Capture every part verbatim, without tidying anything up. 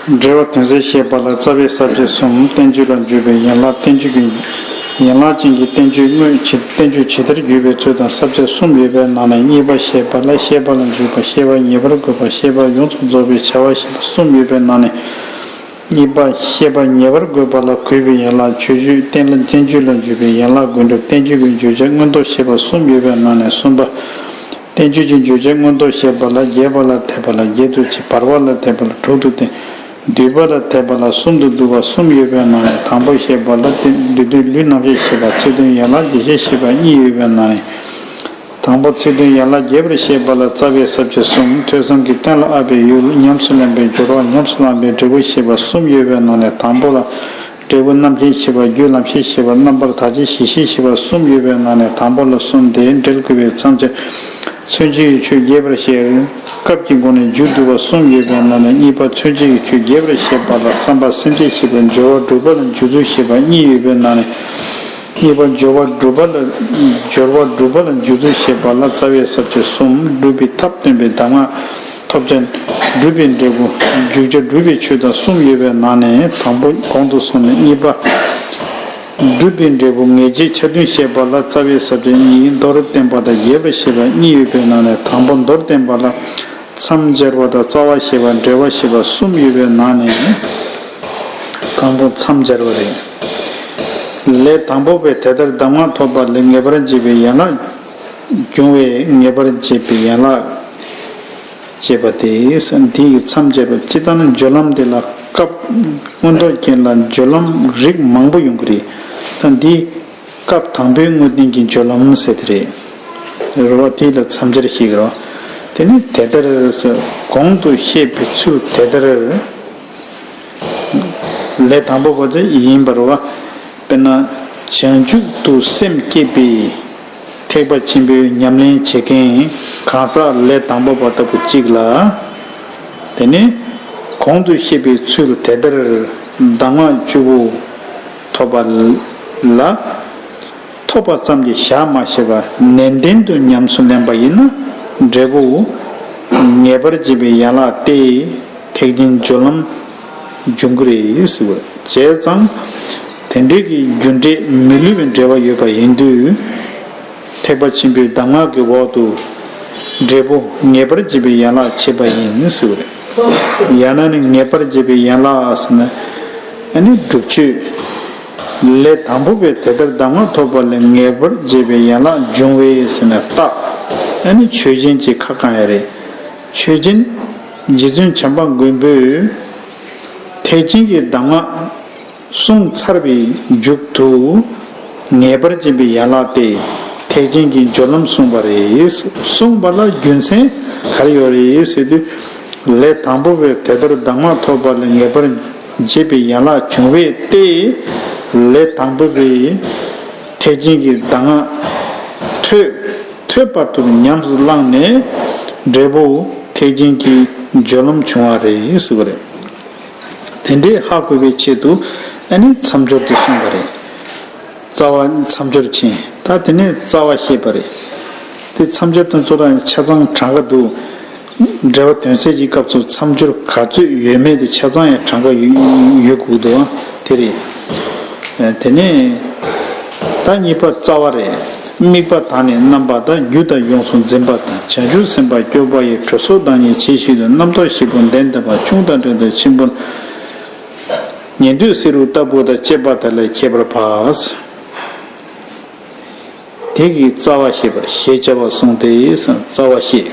འབྲེལ་བ་དོན་གསལ་བཤད་པ་ལ། རྩ་བའི་ས་བཅད་གསུམ། བསྟན་བཅོས་ལ་འཇུག་པའི་ཡན་ལག་བསྟན་བཅོས་ཀྱི་ཡན་ལག་ཅན་གྱི་བསྟན་བཅོས་དངོས་ཇི་བསྟན་བཅོས་ཇི་ལྟར་བརྒྱུད་པའི་ཚུལ་དང་། ས་བཅད་གསུམ་ཡོད་པའི་ནང་ནས། གཉིས་པ་བཤད་པ་ལ། བཤད་པ་ལ་འཇུག་པ། བཤད་པ་ཉེ་བར་འགོད་པ། བཤད་པ་ཡོངས་སུ་རྫོགས་པའི་བྱ་བ་ཞེས་པ་གསུམ་ཡོད་པའི་ནང་ནས། གཉིས་པ་བཤད་པ་ཉེ་བར་འགོད་པ་ལ་གུས་པའི་ཡན་ལག་མཆོད་བརྗོད། བསྟན་ལ་བསྟན་བཅོས་ལ་འཇུག་པའི་ཡན་ལག་དགོས་གྲུབ། བསྟན་བཅོས་ཀྱི་བརྗོད་བྱ་མངོན་རྟོགས་བཤད་པ་གསུམ་ཡོད་པའི་ནང་ནས་གསུམ་པ། བསྟན་བཅོས་ཀྱི་བརྗོད་བྱ་མངོན་རྟོགས་བཤད་པ་ལ། རྒྱས་པ་ལ་འཐད་པ་ལ་བརྒྱད་དུ་ཕྱེ། བར་པ་ལ་འཐད་པ་ལ་དྲུག་ཏུ་བསྟན། བསྡུས་པ་ལ་འཐད་པ་ལ་གསུམ་དུ་བསྡུ་བ་གསུམ་ཡོད་པའི་ནང་ནས། དང་པོ་བཤད་པ་ལ་བསྡུས་དོན་ལུས་རྣམ་བཤད་བཤད་པ། ཚིག་དོན་ཡན་ལག་རྒྱས་བཤད་བཤད་པ་གཉིས་ཡོད་པའི་ནང་ནས། དང་པོ་ཚིག་དོན་ཡན་ལག་རྒྱས་པར་བཤད་པ་ལ། རྩ་བའི་ས་བཅད་གསུམ། ཐོས་བསམ་གྱིས་གཏན་ལ་དབབ་པའི་ཡུལ། ཉམས་སུ་ལེན་པའི་སྦྱོར་བ། ཉམས་སུ་བླང་བའི་འབྲས་བུ་བཤད་པ་གསུམ་ཡོད་པའི་ནང་ནས། དང་པོ་ལ་འབྲས་བུ་རྣམ་མཁྱེན་བཤད་པ། རྒྱུ་ལམ་ཤེས་བཤད་པ། རྣམ་པར་དག་བྱེད་གཞི་ཤེས་བཤད་པ་གསུམ་ཡོད་པའི་ནང་ནས། དང་པོ་ལ་གསུམ་སྟེ། འགྲེལ་དགོས་པའི་མཚམས་སྦྱར། མཚོན་བྱེད་ཀྱི་ཆོས་རྒྱས་པར་བཤད། སྐབས་ཀྱི་སྒོ་ནས་མཇུག་བསྡུ་བ་གསུམ་ཡོད་པའི་ནང་ནས། གཉིས་པ་མཚོན་བྱེད་ཀྱི་ཆོས་རྒྱས་པར་བཤད་པ་ལ། བསམ་པ་སེམས་བསྐྱེད་བཤད་པ། སྦྱོར་བ་སྒྲུབ་པ་ལ་འཇུག་ཚུལ་བཤད་པ་གཉིས་ཡོད་པའི་ནང་ནས། གཉིས་པ་སྦྱོར་བ་སྒྲུབ་པ་ལ། སྦྱོར་བ་སྒྲུབ་པ་ལ་འཇུག་ཚུལ་བཤད་པ་ལ། རྩ་བའི་ས་བཅད་གསུམ། སྒྲུབ་པའི་ཐབས་སྟོན་པའི་གདམས་ངག་ཐོབ་བྱ། སྒྲུབ་པའི་འབྲས་བུ། འཇུག་བྱ་སྒྲུབ་པའི་ཆོས་དང་གསུམ་ཡོད་པའི་ནང་ནས། དང་པོ་གོང་དུ་སོང་ནས། གཉིས་པ་སྒྲུབ་པའི་འབྲས་བུ་ངེས་བྱེད་ཆ་མཐུན་བཤད་པ་ལ། རྩ་བའི་ས་བཅད་གཉིས། མདོར་བསྟན་པ་དང་རྒྱས་པར་བཤད་པ་གཉིས་ཡོད་པའི་ནང་ནས། དང་པོ་མདོར་བསྟན་པ་ལ། མཚམས་སྦྱར་བ་དང་རྩ་བ་བཤད་པ། འགྲེལ་བ་བཤད་པ་གསུམ་ཡོད་པའི་ནང་ནས། དང་པོ་མཚམས་སྦྱར་བ་རེད། ལས་དང་པོ་པའི་དེ་ལྟར་གདམས་ངག་ཐོབ་པ་ལས་ངེས་པར་འབྱེད་པའི་ཡན་ལག་འབྱུང་བས། ངེས་པར་འབྱེད་པའི་ཡན་ལག་ཅེས་པ་སྟེ། འདི་ཡི་མཚམས་བཅད་པ། སྤྱིར་བཏང་ནི་སྦྱོར་ལམ་འདི་ལ་སྐབས་མངོན་རྟོགས་རྒྱན་ལ་སྦྱོར་ལམ་རིགས་མང་པོ་ཡོང་གི་རེད། ད་འདི་སྐབས་དང་པོའི་དངོས་བསྟན་གྱི་སྦྱོར་ལམ་ཟེར་དེ་རེད། རེད་བ། དེ་ལ་མཚམས་སྦྱར་ཞིག་རེད་བ། དེ་ནི་དེ་ལྟར་ཟེར། གོང་དུ་བཤད་པའི་ཚུལ་དེ་ལྟར། ལས་དང་པོ་པ་དེ་ཡིན་པར་བ། དཔེར་ན། བྱང་ཆུབ་ཏུ་སེམས་བསྐྱེད་པའི་ཐེག་པ་ཆེན་པོའི་ཉམས་ལེན་བྱེད་མཁན་གང་ཟག་ལས་དང་པོ་པ་ལྟ་བུ་གཅིག་ལ། དེ་ནི་གོང་དུ་བཤད་པའི་ཚུལ་དེ་ལྟར་གདམས་ངག་བཅུ་པོ་ཐོབ་པ་ལ། ཐོབ་པ་ཙམ་གྱིས་བཞག་མ་ཤེས་པར་ནན་ཏན་དུ་ཉམས་སུ་ལེན་པ་ཡིན་ན། འབྲས་བུ་ངེས་པར་འབྱེད་པའི་ཡན་ལག་སྟེ། ཐེག་ཆེན་སྦྱོར་ལམ་འབྱུང་གི་རེད་ཟེར་བ། བྱས་ཙང་དེ་འདྲའི་གི་རྒྱུ་འབྲས་མི་བསླུ་བའི་འབྲེལ་བ་ཡོད་པ་ཡིན་དུས། ཐེག་པ་ཆེན་པོའི་གདམས་ངག་གི་འོག་ཏུ་འབྲས་བུ་ངེས་པར་འབྱེད་པའི་ཡན་ལག་ཕྱེ་བ་ཡིན་ཟེར་བ་རེད། ཡང་ན་ནི་ངེས་པར་འབྱེད་པའི་ཡན་ལག་ཟེར་ན། ཨ་ནི་སྒྲུབ་ཆོས། ལས་དང་པོ་པའི་དེ་ལྟར་གདམས་ངག་ཐོབ་པ་ལས་ངེས་པར་འབྱེད་པའི་ཡན་ལག་འབྱུང་བས་ཟེར་ན་རྟགས། ཨ་ནི་ཆོས་ཅན་གྱི་ཁ་བསྐང་ཡ་རེད། ཆོས་ཅན། རྗེ་བཙུན་བྱམས་པ་མགོན་པོས་ཐེག་ཆེན་གྱི་གདམས་ངག་གསུངས་ཚར་བའི་མཇུག་ཏུ་ངེས་པར་འབྱེད་པའི་ཡན་ལག་སྟེ། ཐེག་ཆེན་གྱི་སྦྱོར་ལམ་གསུངས་པ་རེད། གསུངས་པ་ལ་རྒྱུ་མཚན་ག་རེ་ཡོད་རེད་ཟེར་དུས། ལས་དང་པོ་པའི་དེ་ལྟར་གདམས་ངག་ཐོབ་པ་ལས་ངེས་པར་འབྱེད་པའི་ཡན་ལག་འབྱུང་བས་ཏེ། ལས་དང་པོ་པའི་ཐེག་ཆེན་གྱི་གདམས་ངག་ཐོས་ཐོས་པ་དུ་ཉམས་སུ་བླངས་ནས་འབྲས་བུ་ཐེག་ཆེན་གྱི་སྦྱོར་ལམ་བྱུང་བ་རེད་ཟེར་བ་རེད། དེ་འདྲའི་ཧ་གོ་བའི་ཆེད་དུ་ཨ་ནི་མཚམས་སྦྱོར་དུ་གསུངས་པ་རེད། རྩ་བ་མཚམས་སྦྱོར་ཕྱིན། ད་དེ་ནས་རྩ་བ་བཤད་པ་རེད། དེ་མཚམས་སྦྱོར་དང་ཚོ་རང་ཆ་ཚང་གྲངས་ཀ་འདུག་འགྲེལ་པ་དོན་གསལ་གྱི་སྐབས་སུ་མཚམས་སྦྱོར་ག་ཚོད་ཡོད་མེད་དེ་ཆ་ཚང་ཡང་གྲངས་ཀ་ཡོད་ཡོད་དགོས་འདུག་དེ་རེད། དེ་ནས་ད་གཉིས་པ་རྩ་བ་རེད། དམིགས་པ་དང་ནི་རྣམ་པ་དང་། རྒྱུ་དང་ཡོངས་སུ་འཛིན་པ་དང་། བྱང་ཆུབ་སེམས་དཔའ་སྐྱོབ་པ་ཡི། གྲོལ་སོགས་བདག་ཉིད་ཇི་བཞིན་དུ། རྣམ་རྟོག་བཞི་པོ་ལྡན་ལྡན་པ། ཆུང་དང་འབྲིང་དང་ཆེན་པོ། ཉན་ཐོས་བསེ་རུ་ལྟ་བུ་དང་བཅས་པ་དག་ལས་ཁྱད་པར་འཕགས། དེ་གིས་རྩ་བ་བཤད་པར་ཞེས་བྱ་བ་གསུངས་ཏེ། རྩ་བ་བཤད།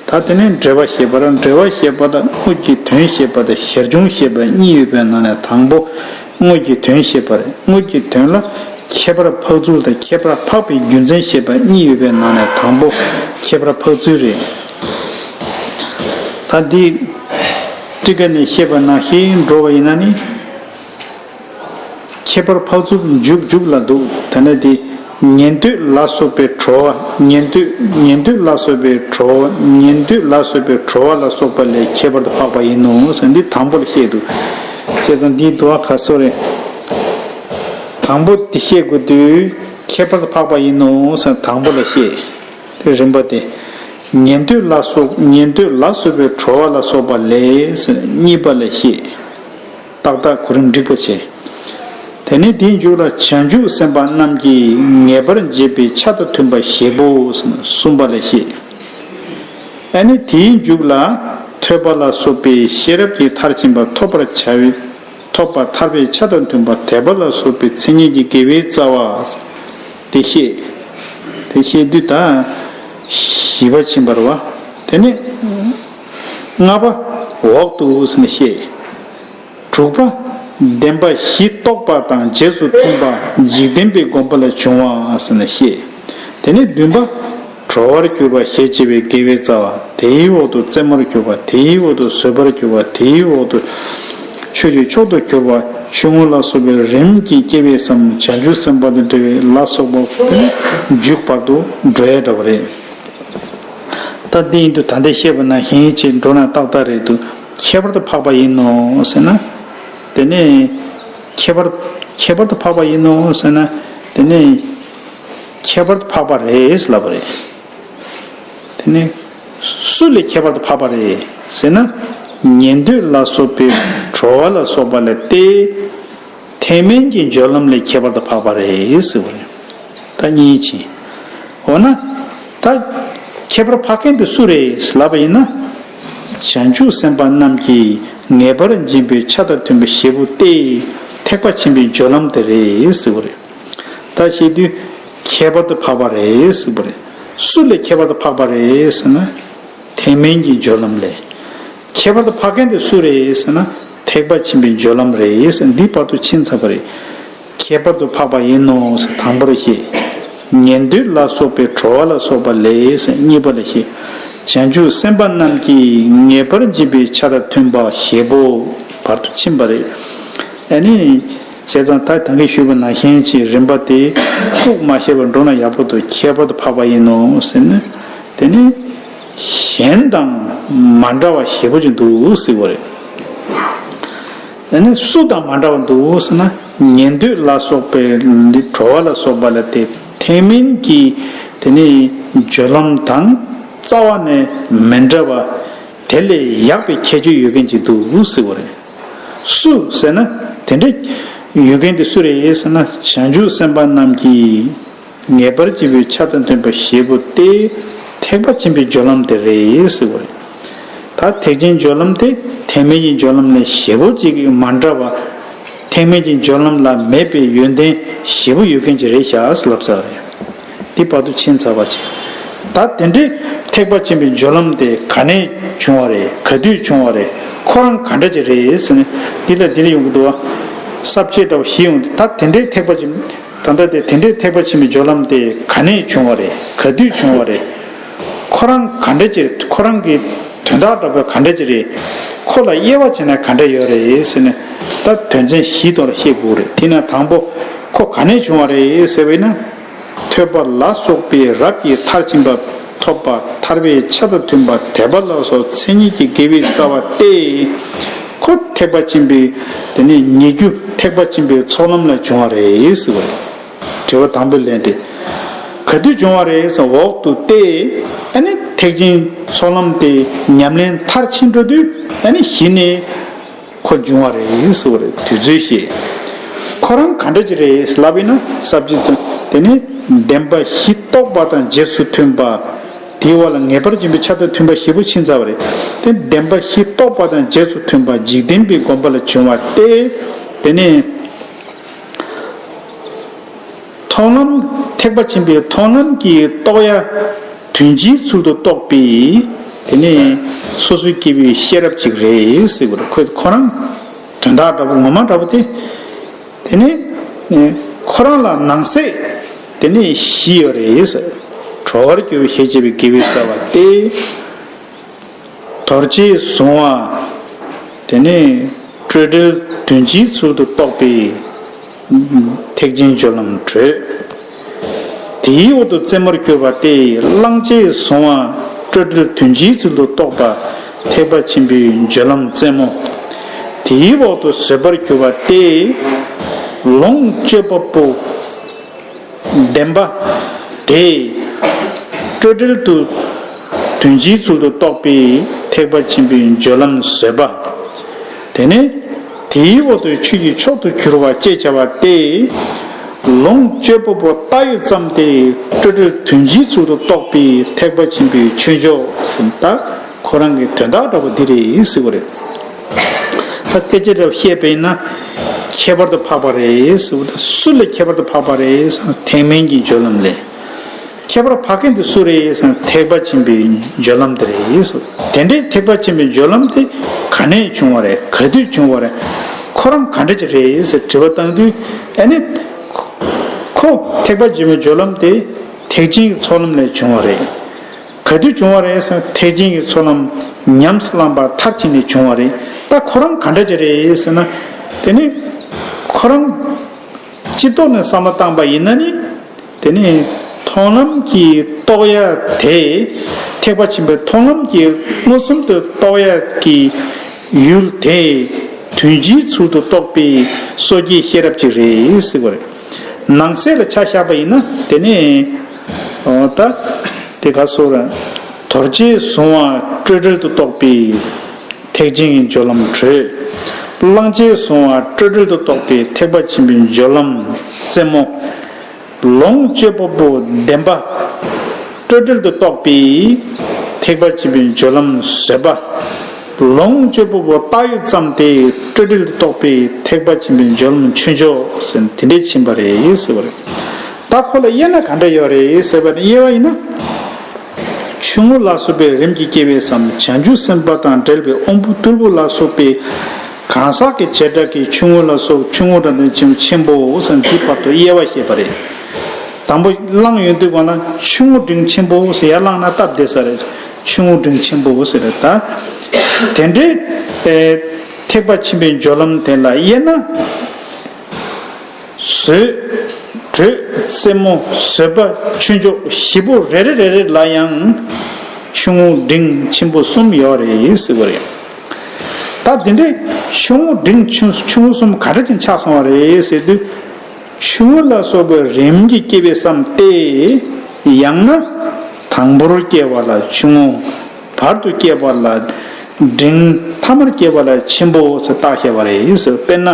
ད་དེ་ནས་འགྲེལ་པ་བཤད་པར། འགྲེལ་པ་བཤད་པ་དང་དངོས་ཀྱི་དོན་བཤད་པ་དང་ཞར་བྱུང་བཤད་པ་གཉིས་ཡོད་པའི་ནང་ནས་དང་པོ་དངོས་ཀྱི་དོན་བཤད་པ་རེད། དངོས་ཀྱི་དོན་ལ་ཁྱད་པར་འཕགས་ཚུལ་དང་ཁྱད་པར་འཕགས་པའི་རྒྱུ་མཚན་བཤད་པ་གཉིས་ཡོད་པའི་ནང་ནས་དང་པོ་ཁྱད་པར་འཕགས་ཚུལ་རེད། ད་འདི་ཊཱི་ཀ་ནས་བཤད་པ་ནང་བཞིན་འགྲོ་བ་ཡིན་ན་ནི། ཁྱད་པར་འཕགས་ཚུལ་མཇུག་མཇུག་ལ་འདུག་དེ་ནས་དེ་ཉན་ཐོས་ལ་སོགས་པའི་གྲོལ་བ། ཉན་ཐོས་ཉན་ཐོས་ལ་སོགས་པའི་གྲོལ་བ། ཉན་ཐོས་ལ་སོགས་པའི་གྲོལ་བ་ལ་སོགས་པ་ལས་ཁྱད་པར་དུ་འཕགས་པ་ཡིན་ནོ་ཟེར་འདི་དང་པོ་ལ་བཤད་འདུག་བྱས་ཙང་འདིའི་དུ་བ་ག་སོ་རེད། དང་པོ་དེ་བཤད་དགོས་དུས་ཁྱད་པར་དུ་འཕགས་པ་ཡིན་ནོ་ཟེར་དང་པོ་ལ་བཤད། དེ་རིམ་པ་དེ། ཉན་ཐོས་ལ་སོགས་ཉན་ཐོས་ལ་སོགས་པའི་གྲོལ་བ་ལ་སོགས་པ་ལས་གཉིས་པ་ལ་བཤད། ཏག་ཏག་གོ་རིམ་འགྲིག་པ་བྱས། དེ་ནས་དེའི་མཇུག་ལ་བྱང་ཆུབ་སེམས་དཔའ་རྣམས་ཀྱིས་ངེས་པར་འབྱེད་པའི་ཆ་དང་མཐུན་པ་བཞེད་པོ་གསུམ་པ་ལ་བཤད། ཨ་ནི་དེའི་མཇུག་ལ་ཐོས་པ་ལ་སོགས་པའི་ཤེས་རབ་ཀྱི་མཐར་ཕྱིན་པ་ཐོབ་པར་བྱ་བའི་ཐོབ་པ་ཐར་པའི་ཆ་དང་མཐུན་པ་དད་པ་ལ་སོགས་པའི་མཚན་ཉིད་ཀྱི་དགེ་བའི་རྩ་བ། དེ་བཤད། དེ་བཤད་དུས་ད་བཞི་པ་ཕྱིན་པ་རེད་བ། དེ་ནས་ལྔ་པ་འོག་ཏུ་ཟེར་ནས་བཤད། དྲུག་པ། བདེན་པ་བཞི་རྟོགས་པ་དང་རྗེས་སུ་མཐུན་པ་འཇིག་རྟེན་པའི་དགོན་པ་ལ་བྱུང་བ་ཟེར་ནས་བཤད། དེ་ནས་བདུན་པ། གྲོལ་བར་གྱུར་པ་ཞེས་བྱ་བའི་དགེ་བའི་རྩ་བ། དེའི་འོག་ཏུ་རྩེ་མོར་གྱུར་པ། དེའི་འོག་ཏུ་བཟོད་པར་གྱུར་པ། དེའི་འོག་ཏུ་ཆོས་ཀྱི་མཆོག་ཏུ་གྱུར་པ། ཆུང་ངུ་ལ་སོགས་པའི་རིམ་གྱིས་སྐྱེ་བའི་བསམ། བྱང་ཆུབ་སེམས་དཔའ་དང་འབྲེལ་བའི་ལ་སོགས་པ་དེ་ནི་མཇུག་བར་དུ་འགྲོ་ཡ་འདྲ་བ་རེད། ད་འདི་ཡིན་དུས་ད་ལྟ་བཤད་པ་ནང་བཞིན་བྱས་འགྲོ་ན་ཏག་ཏག་རེད་འདུག་ཁྱད་པར་དུ་འཕགས་པ་ཡིན་ནོ་ཟེར་ན། དེ་ནས་ཁྱད་པར་ཁྱད་པར་དུ་འཕགས་པ་ཡིན་ནོ་ཟེར་ན། དེ་ནས་ཁྱད་པར་དུ་འཕགས་པ་རེད་ལབ་པ་རེད། དེ་ནས་སུ་ལས་ཁྱད་པར་དུ་འཕགས་པ་རེད་ཟེར་ན། ཉན་ཐོས་ལ་སོགས་པའི་གྲོལ་བ་ལ་སོགས་པ་ལས་ཏེ། ཐེག་དམན་གྱི་སྦྱོར་ལམ་ལས་ཁྱད་པར་དུ་འཕགས་པ་རེད་ཟེར་བ་རེད། ད་གཉིས་ཕྱིན། འོ་ན། ད་ཁྱད་པར་འཕགས་མཁན་དེ་སུ་རེད་ལབ་པ་ཡིན་ན། བྱང་ཆུབ་སེམས་དཔའ་རྣམས་ཀྱིས་ངེས་པར་འབྱིན་པའི་ཆ་དང་མཐུན་པའི་བྱེད་པོ་སྟེ། ཐེག་པ་ཆེན་པོའི་སྦྱོར་ལམ་དེ་རེད་ཟེར་བ་རེད། ད་བཤད་དུས་ཁྱད་པར་དུ་འཕགས་པ་རེད་ཟེར་བ་རེད། སུ་ལས་ཁྱད་པར་དུ་འཕགས་པ་རེད་ཟེར་ན། ཐེག་དམན་གྱི་སྦྱོར་ལམ་ལས། ཁྱད་པར་དུ་འཕགས་མཁན་དེ་སུ་རེད་ཟེར་ན། ཐེག་པ་ཆེན་པོའི་སྦྱོར་ལམ་རེད་ཟེར། འདི་བར་དུ་ཕྱིན་ཚར་བ་རེད། ཁྱད་པར་དུ་འཕགས་པ་ཡིན་ནོ་ཟེར་དང་པོར་བཤད། ཉན་ཐོས་ལ་སོགས་པའི་གྲོལ་བ་ལ་སོགས་པ་ལས་ཟེར་གཉིས་པ་ལ་བཤད། བྱང་ཆུབ་སེམས་དཔའ་རྣམས་ཀྱིས་ངེས་པར་འབྱིན་པའི་ཆ་དང་མཐུན་པ་བཞེད་པོ་བར་དུ་ཕྱིན་པ་རེད། ཨ་ནི། བྱས་ཙང་ད་ད་གིན་ཞུས་པ་ནང་བཞིན་གྱི་རིམ་པ་དེ་དཀྲུག་མ་ཤེས་པར་འགྲོ་ན་ཡག་པོ་འདུག་ཁྱད་པར་དུ་འཕགས་པ་ཡིན་ནོ་ཟེར་ན། དེ་ནི་གཞན་དང་མ་འདྲ་བ་ཞེ་པོ་ཅིག་འདུག་ཟེར་བ་རེད། དེ་ནི་སུ་དང་མ་འདྲ་བ་འདུག་ཟེར་ན། ཉན་ཐོས་ལ་སོགས་པའི་གྲོལ་བ་ལ་སོགས་པ་ལ་དེ་ཐེག་དམན་གྱི་དེ་ནི་སྦྱོར་ལམ་དང་རྩ་བ་ནས་མི་འདྲ་བ། དེ་ལས་ཡག་པའི་ཁྱད་ཆོས་ཡོད་མཁན་ཅིག་འདུག་ཟེར་བ་རེད། སུ་ཟེར་ན། དེ་འདྲ་ཡོད་མཁན་དེ་སུ་རེད་ཟེར་ན། བྱང་ཆུབ་སེམས་དཔའ་རྣམས་ཀྱིས་ངེས་པར་བྱེད་པའི་ཆ་དང་མཐུན་པ་བཞེད་པོ་སྟེ། ཐེག་པ་ཆེན་པོའི་སྦྱོར་ལམ་དེ་རེད་ཟེར་བ་རེད། ད་ཐེག་ཆེན་སྦྱོར་ལམ་དེ་ཐེག་དམན་གྱི་སྦྱོར་ལམ་ལས་ཞེ་པོ་ཅིག་མ་འདྲ་བ། ཐེག་དམན་གྱི་སྦྱོར་ལམ་ལ་མེད་པའི་ཡོན་ཏན་ཞེ་པོ་ཡོད་མཁན་ཅིག་རེད་ཤག་ཟེར་ལབ་ཚར་བ་རེད། འདི་བར་དུ་ཕྱིན་ཚར་བ་ཅིག་ད་དེ་འདྲའི་ཐེག་པ་ཆེན་པོའི་སྦྱོར་ལམ་དེ་ག་ནས་བྱུང་བ་རེད། ག་དུས་བྱུང་བ་རེད། ཁོ་རང་ག་འདྲ་ཅིག་རེད་ཟེར་ནས་འདི་ལ་འདི་ལ་ཡོང་གི་འདུག་བ། ས་བཅད་འདྲ་བོ་བཞི་ཡོང་འདུག་ད་དེ་འདྲའི་ཐེག་པ་ཆེན། ད་ལྟ་དེ་དེ་འདྲའི་ཐེག་པ་ཆེན་པོའི་སྦྱོར་ལམ་དེ་ག་ནས་བྱུང་བ་རེད། ག་དུས་བྱུང་བ་རེད། ཁོ་རང་ག་འདྲ་ཅིག་ཁོ་རང་གི་དོན་དག་འདྲ་པོ་ག་འདྲ་ཅིག་རེད། ཁོ་ལ་དབྱེ་བ་བྱས་ན་ག་འདྲ་ཡོད་རེད་ཟེར་ནས། ད་དོན་ཚན་བཞིའི་ཐོག་ལ་བཤད་དགོས་རེད། དེ་ནས་དང་པོ་ཁོ་ག་ནས་བྱུང་བ་རེད་ཟེར་བས་ན། ཐོས་པ་ལ་སོགས་པའི་རབ་ཀྱི་མཐར་ཕྱིན་པ་ཐོབ་པ་ཐར་པའི་ཆ་དང་མཐུན་པ་དད་པ་ལ་སོགས་མཚན་ཉིད་ཀྱི་དགེ་བའི་རྩ་བ་སྟེ། ཁོ་ཐེག་པ་ཆེན་པོའི་དེ་ནས་ཉེ་རྒྱུ་ཐེག་པ་ཆེན་པོའི་ཚོགས་ལམ་ལ་བྱུང་བ་རེད་ཟེར་བ་རེད། དྲི་བ་དང་པོའི་ལན་དེ། ག་དུས་བྱུང་བ་རེད་ཟེར་འོག་ཏུ་སྟེ། ཨ་ནི་ཐེག་ཆེན་ཚོགས་ལམ་དེ་ཉམས་ལེན་མཐར་ཕྱིན་འགྲོ་དུས་ཨ་ནི་གཞི་ནས། ཁོ་འབྱུང་བ་རེད་ཟེར་བ་རེད། དུས་ཚོད་བཤད། ཁོ་རང་ག་འདྲ་ཅིག་རེད་ལབ་ཡིན་ན་ས་བཅད་ཚོ་དེ་ནི་བདེན་པ་བཞི་རྟོགས་པ་དང་རྗེས་སུ་མཐུན་པ། དེའི་འོག་ལ་ངེས་པར་འབྱིན་པའི་ཆ་དང་མཐུན་པ་ཞེ་པོ་ཕྱིན་ཚར་བ་རེད། དེ་བདེན་པ་བཞི་རྟོགས་པ་དང་རྗེས་སུ་མཐུན་པ་འཇིག་རྟེན་པའི་དགོན་པ་ལ་བྱུང་བ་སྟེ། དེ་ནི། མཐོང་ལམ་ཐེག་པ་ཆེན་པོའི་མཐོང་ལམ་གྱིས་རྟོགས་ཡ་དོན་སྤྱིའི་ཚུལ་དུ་རྟོགས་པའི་དེ་ནས་སོ་སོའི་སྐྱེ་བོའི་ཤེས་རབ་ཅིག་རེད་ཟེར་བ་རེད། ཁོས་ཁོ་རང་དོན་དག་འདྲ་པོ་ངོ་མ་འདྲ་པོ་དེ། དེ་ནས་ཁོ་རང་ལ་ནང་གསེས་དེ་ནས་བཞི་ཡོད་རེད་ཟེར། གྲོལ་བར་གྱུར་པའི་ཞེས་བྱ་བའི་དགེ་བའི་རྩ་བ་སྟེ། དོར་བྱས་བཟུང་བ། དེ་ནས་སྤྲོས་བྲལ་དོན་སྤྱིའི་ཚུལ་དུ་རྟོགས་པའི་ཐེག་ཆེན་སྦྱོར་ལམ་དྲོད། དེའི་འོག་ཏུ་རྩེ་མོར་གྱུར་པ་སྟེ། བླངས་བྱས་བཟུང་བ་སྤྲོས་བྲལ་དོན་སྤྱིའི་ཚུལ་དུ་རྟོགས་པ་ཐེག་པ་ཆེན་པོའི་སྦྱོར་ལམ་རྩེ་མོ། དེའི་འོག་ཏུ་བཟོད་པར་གྱུར་པ་སྟེ། ལོངས་སྤྱོད་པ་པོ། བདེན་པ་དེ་སྤྲོས་བྲལ་དུ་དོན་ དོན་སྤྱིའི་ཚུལ་དུ་རྟོགས་པའི་ཐེག་པ་ཆེན་པོའི་སྦྱོར་ལམ་བཟོད་པ། དེ་ནས་དེའི་འོག་ཏུ་ཆོས་ཀྱི་མཆོག་ཏུ་གྱུར་པ་ཅེས་བྱ་བ་སྟེ། ལོངས་སྤྱོད་པ་པོ་བཏགས་ཡོད་ཙམ་སྟེ་སྤྲོས་བྲལ་དོན་སྤྱིའི་ཚུལ་དུ་རྟོགས་པའི་ཐེག་པ་ཆེན་པོའི་ཆོས་མཆོག་ཟེར་ད་ཁོ་རང་གི་དོན་དག་འདྲ་པོ་འདི་རེད་ཟེར་བ་རེད། ད་སྐད་ཆ་འདྲ་བཤད་པས་ན་ཁྱད་པར་དུ་འཕགས་པ་རེད་ཟེར་བ་དང་སུ་ལས་ཁྱད་པར་དུ་འཕགས་པ་རེད་ཟེར་ན་ཐེག་དམན་གྱི་སྦྱོར་ལམ་ལས། ཁྱད་པར་འཕགས་མཁན་དེ་སུ་རེད་ཟེར་ན་ཐེག་པ་ཆེན་པོའི་སྦྱོར་ལམ་དེ་རེད་ཟེར། དེ་འདྲའི་ཐེག་པ་ཆེན་པོའི་སྦྱོར་ལམ་དེ་ག་ནས་བྱུང་བ་རེད། ག་དུས་བྱུང་བ་རེད། ཁོ་རང་ག་འདྲ་ཅིག་རེད་ཟེར་དྲི་བ་བཏང་དུས་ཨ་ནི། ཁོ་ཐེག་པ་ཆེན་པོའི་སྦྱོར་ལམ་དེ་ཐེག་ཆེན་གྱི་ཚོགས་ལམ་ལས་བྱུང་བ་རེད། ག་དུས་བྱུང་བ་རེད་ཟེར་ན་ཐེག་ཆེན་གྱི་ཚོགས་ལམ་ཉམས་སུ་བླངས་པ་མཐར་ཕྱིན་ནས་བྱུང་བ་རེད། ད་ཁོ་རང་ག་འདྲ་ཅིག་རེད་ཟེར་ན། དེ་ནི་ཁོ་རང་སྤྱི་ལྡོག་ནས་བསམ་བློ་བཏང་པ་ཡིན་ན་ནི། དེ་ནི་མཐོང་ལམ་གྱིས་རྟོགས་ཡ་དེ། ཐེག་པ་ཆེན་པོའི་མཐོང་ལམ་གྱིས་མངོན་སུམ་དུ་རྟོགས་ཡ་གི་ཡུལ་དེ། དོན་སྤྱིའི་ཚུལ་དུ་རྟོགས་པའི་སོ་སྐྱེའི་ཤེས་རབ་ཅིག་རེད་ཟེར་བ་རེད། ནང་གསེས་ལ་ཆ་བཞག་པ་ཡིན་ན་དེ་ནི། འོ་ད། དེ་ག་སོགས་ར། དོར་བྱས་བཟུང་བ་སྤྲོས་བྲལ་དུ་རྟོགས་པའི་ཐེག་ཆེན་གྱི་སྦྱོར་ལམ་དྲོད། བླང་བྱས་བཟུང་བ་སྤྲོས་བྲལ་དུ་རྟོགས་པའི་ཐེག་པ་ཆེན་པོའི་སྦྱོར་ལམ་རྩེ་མོ། ལོངས་སྤྱོད་པ་པོ་བདེན་པ་སྤྲོས་བྲལ་དུ་རྟོགས་པའི་ཐེག་པ་ཆེན་པོའི་སྦྱོར་ལམ་བཟོད་པ། ལོངས་སྤྱོད་པ་པོ་བཏགས་ཡོད་ཙམ་དེ་སྤྲོས་བྲལ་དུ་རྟོགས་པའི་ཐེག་པ་ཆེན་པོའི་སྦྱོར་ལམ་ཆོས་མཆོག་ཟེར་དེ་འདྲས་ཕྱིན་པ་རེད་ཟེར་བ་རེད། ད་ཁོ་ལ་དབྱེ་ན་ག་འདྲ་ཡོད་རེད་ཟེར་བ་ནི་དབྱེ་བ་ཡིན་ན། ཆུང་ངུ་ལ་སོགས་པའི་རིམ་གྱིས་སྐྱེ་བའི་སམ་བྱང་ཆུབ་སེམས་དཔའ་དང་འབྲེལ་བའི་དབང་པོ་རྟུལ་པོ་ལ་སོགས་པའི་གང་ཟག་གི་བྱེ་བྲག་གིས་ཆུང་ངུ་ལ་སོགས་ཆུང་ངུ་དང་ལྡན་ཆེན་པོ་ཆེན་པོའོ་ཟེར་འདི་བར་དུ་དབྱེ་བ་བཤད་པ་རེད། དང་པོ་བླངས་ཡོང་དུས་གང་ལ་ཆུང་ངུ་འབྲིང་ཆེན་པོ་ཟེར་ཡར་བླངས་ན་སྟབས་བདེ་ས་རེད། ཆུང་ངུ་འབྲིང་ཆེན་པོ་ཟེར་རེད་ད། དེ་འདྲའི་ཐེག་པ་ཆེན་པོའི་སྦྱོར་ལམ་དེ་ལ་དབྱེ་ན། བཟོད། དྲོད། རྩེ་མོ། བཟོད་པ། ཆོས་མཆོག་བཞི་པོ་རེ་རེ་རེ་རེ་ལ་ཡང་ཆུང་ངུ་འབྲིང་ཆེན་པོ་གསུམ་ཡོད་རེད་ཟེར་བ་རེད། ད་དེ་འདྲའི་ཆུང་ངུ་འབྲིང་ཆུང་ཆུང་ངུ་གསུམ་ག་འདྲ་ཅིག་ཆགས་སོང་བ་རེད་ཟེར་དུས། ཆུང་ངུ་ལ་སོགས་པའི་རིམ་གྱིས་སྐྱེ་བའི་སམ་སྟེ། ཡང་ན་དང་པོར་སྐྱེ་བ་ལ་ཆུང་ངུ། བར་དུ་སྐྱེ་བ་ལ་འབྲིང་། ཐ་མར་སྐྱེ་བ་ལ་ཆེན་པོ་ཟེར་བཏགས་བཞག་པ་རེད་ཟེར། དཔེར་ན།